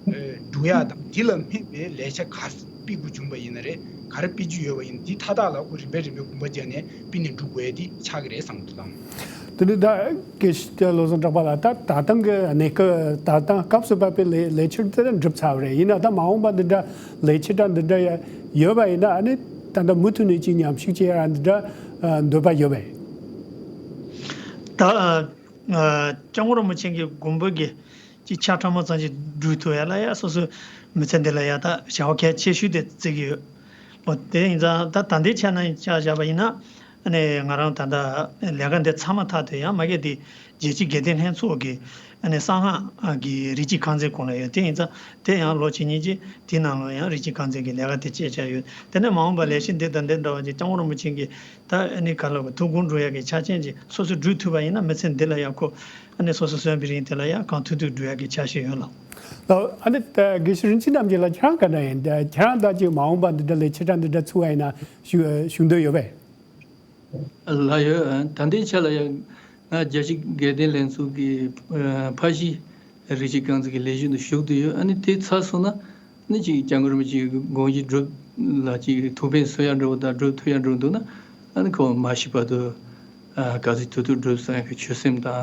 ཨ། འགྲུབ་ཡ་དང་དེ་ལ་སྨན་པའི་ལས་འཆར་ག་རེ་སྤེལ་དགོས་བྱུང་པ་ཡིན་ན་རེད། ག་རེ་སྤེལ་རྒྱུ་ཡོད་པ་ཡིན་ན་དེ་མཐའ་དག་ལ་ཁོ་རིམ་པས་རིམ་པས་དགོངས་པ་བརྒྱབ་ནས་སྤེལ་ནས་འགྲོ་དགོས་ཡ་དེ་ཆགས་ཀྱི་རེད་བསམ་གྱི་འདུག་ལགས། དེ་ནི་ད་དགེ་བཤེས་བློ་བཟང་གྲགས་པ་ལགས། ད་ད་ཐེངས་ཀྱི་གནས་སྐབས་ད་ཐེངས་སྐབས་སུ་བབས་པའི་ལས་ལས་འཆར་དེ་འགྲུབ་ཚར་བ་རེད། ཡིན་ན་ད་མ་འོངས་པ་འདི་འདྲ་ལས་འཆར་འདྲ་འདི་འདྲ་ཡ་ཡོད་པ་ཡིན་ན་ཨ་ནི་ད་ལྟ་མུ་མཐུད་ནས་ཅིག་ཉམས་ཞིབ་བྱེད་ཡ་འདི་འདྲ་འདོད་པ་ཡོད་པས། ད་སྐྱབས་མགོན་རིན་པོ་ཆེ་གི་དགོངས་པ་གི་ཅིག་ཆ་ཕྲ་མོ་ཙམ་ཞིག་སྒྲུབ་ཐུབ་ཡ་ལ་ཡ་སོ་སོའི་མི་ཚེ་འདི་ལ་ཡ་ད་བྱ་བ་གལ་ཆེ་ཤོས་དེ་བརྩི་གི་ཡོད། འོ་དེ་ཡིན་ཙང་ད་ད་ལྟའི་ཆ་ནས་ཆ་བཞག་པ་ཡིན་ན་ཨ་ནི་ང་རང་ད་ལྟ་ལས་ཀ་འདི་ཚར་མ་ཐག་ཏུ་ཡང་མ་གི་དེ་རྒྱལ་སྤྱིའི་དགེ་ལྡན་ལྷན་ཚོགས་ཀྱི་ཨ་ནི་གསང་སྔགས་ཀྱི་རིགས་གཅིག་རྐང་འཛིན་སྐོར་ལ་ཡོད། དེ་ཡིན་ཙང་དེ་ཡང་ལོ་གཅིག་གཉིས་ཀྱི་དེའི་ནང་ལ་ཡང་རིགས་གཅིག་རྐང་འཛིན་གྱི་ལས་ཀ་དེ་བྱེད་བྱ་ཡོད། དེ་ནས་མ་འོངས་པ་ལས་གཞི་འདི་དང་འདི་འདྲ་བ་ཅིག་སྐྱབས་མགོན་རིན་པོ་ཆེ་གི་ད་ཨ་ནི་ག་ལ་གོ་ཐུགས་དགོངས་སྒྲུབ་ཡག་གི་ཆ་རྐྱེན་ཅིག་སོ་སོས་སྒྲུབ་ཐུབ་པ་ཡིན་ན་མི་ཚེ་འདི་ལ་ཡག་ཁོ། ཨ་ནི་སོ་སོ་གསོན་པའི་རིང་དེ་ལ་ཡང་གང་ཐུབ་ཐུབ་སྒྲུབ་ཡག་གི་འཆར་གཞི་ཡོད་ལགས། ལགས། ཨ་ནི་ད་དགེ་བཤེས་རིན་ཆེན་རྣམ་རྒྱལ་ལགས་ཁྱེད་རང་ག་འདྲ་ཡིན། ད་ཁྱེད་རང་ད་ཅིག་མ་འོངས་པ་འདི་འདྲ་ལས་ཆེ་དྲགས་འདི་འདྲ་ཚུགས་པ་ཡིན་ན་ཞུ་ཞུ་འདོད་ཡོད་པས། ལགས་ཡོད། ད་ལྟའི་ཆ་ལ་ཡང་ང་རྒྱལ་སྤྱིའི་དགེ་ལྡན་ལྷན་ཚོགས་ཀྱི་ཕ་གཞིས་རིགས་གཅིག་རྐང་འཛིན་གྱི་ལས་གཞི་འདི་ཞུགས་བསྡད་ཡོད། ཨ་ནི་དེ་ཚར་སོང་ན་ནི་ཅིག་སྐྱབས་མགོན་རིན་པོ་ཆེའི་དགོངས་གཞི་སྒྲུབ་ལ་ཅིག་ཐུགས་ཕན་གསོས་ཡག་འདྲ་བོ་དང་སྒྲུབ་ཐུབ་ཡག་འདྲ་བོ་འདུག་ན་ཨ་ནི་ཁོ་མ་ཤི་བར་དུ་ཨ་ག་ཚོད་ཐུབ་ཐུབ་སྒྲུབ་བསམ་ཡག་གི་ཆོད་སེམས་དང་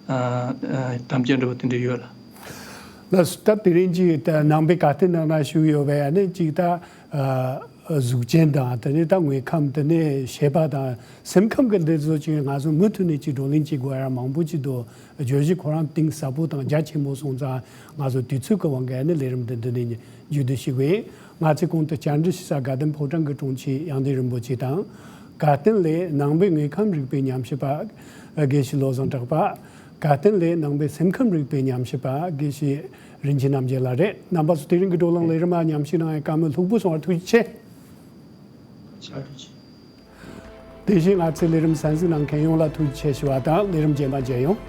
ཨ་ཨ་དམ་བཅའ་འདྲ་བོ་དེ་འདྲ་ཡོད་ལགས། ལགས་སོ། ད་དེ་རིང་ཅིག་ད་ནང་པའི་བཀའ་བསྟན་ནང་ན་ཞུགས་ཡོད་པའི་ཨ་ནི་ཅིག་ད་ཨ་གཟུགས་ཅན་དང་དེ་ནས་ད་དངོས་ཁམས་དེ་ནས་ཤེས་པ་དང་སེམས་ཁམས་ཀྱི་འདི་ཚོ་ཅིག་ང་ཚོ་མུ་མཐུད་ནས་ཅིག་བགྲོ་གླེང་བྱེད་དགོས་ཡ་མང་པོ་ཅིག་འདུག་བརྗོད་གཞི་ཁོ་རང་གཏིང་ཟབ་པོ་དང་རྒྱ་ཆེན་པོ་སོང་ཙང་ང་ཚོ་དུས་ཚོད་ཀྱི་དབང་གིས་ཨ་ནི་ལས་རིམ་འདི་འདི་ནས་མཇུག་བསྡུ་ཞུ་གི་ཡིན། ང་ཚོའི་གོང་དུ་བཅར་འདྲི་ཞུ་ས་དགའ་ལྡན་ཕོ་བྲང་གི་དྲུང་ཆེ་ཡང་སྟེང་རིན་པོ་ཆེ་དང་། དགའ་ལྡན་ལས་ནང་པའི་དངོས་ཁམས་རིག་པའི་ཉམས་ཞིབ་པ་དགེ་བཤེས་བློ་བཟང་གྲགས་པ། དགའ་ལྡན་ལས་ནང་པའི་སེམས་ཁམས་རིག་པའི་ཉམས་ཞིབ་པ་དགེ་བཤེས་རིན་ཆེན་རྣམ་རྒྱལ་ལགས་རེད། རྣམ་པ་ཚོ་དེ་རིང་གི་བགྲོ་གླེང་ལས་རིམ་ལ་མཉམ་ཞུགས་གནང་བའི་བཀའ་མོལ་ལྷུག་པོ་སོང་བར་ཐུགས་རྗེ་ཆེ། ཕྱག་རོགས་ཆེ། དེ་བཞིན་ང་ཚོའི་ལས་རིམ་གསན་གཟིགས་གནང་མཁན་ཡོངས་ལ་ཐུགས་རྗེ་ཆེ་ཞུ་བ་དང་ལས་རིམ་རྗེས་མ་མཇལ་ཡོང་།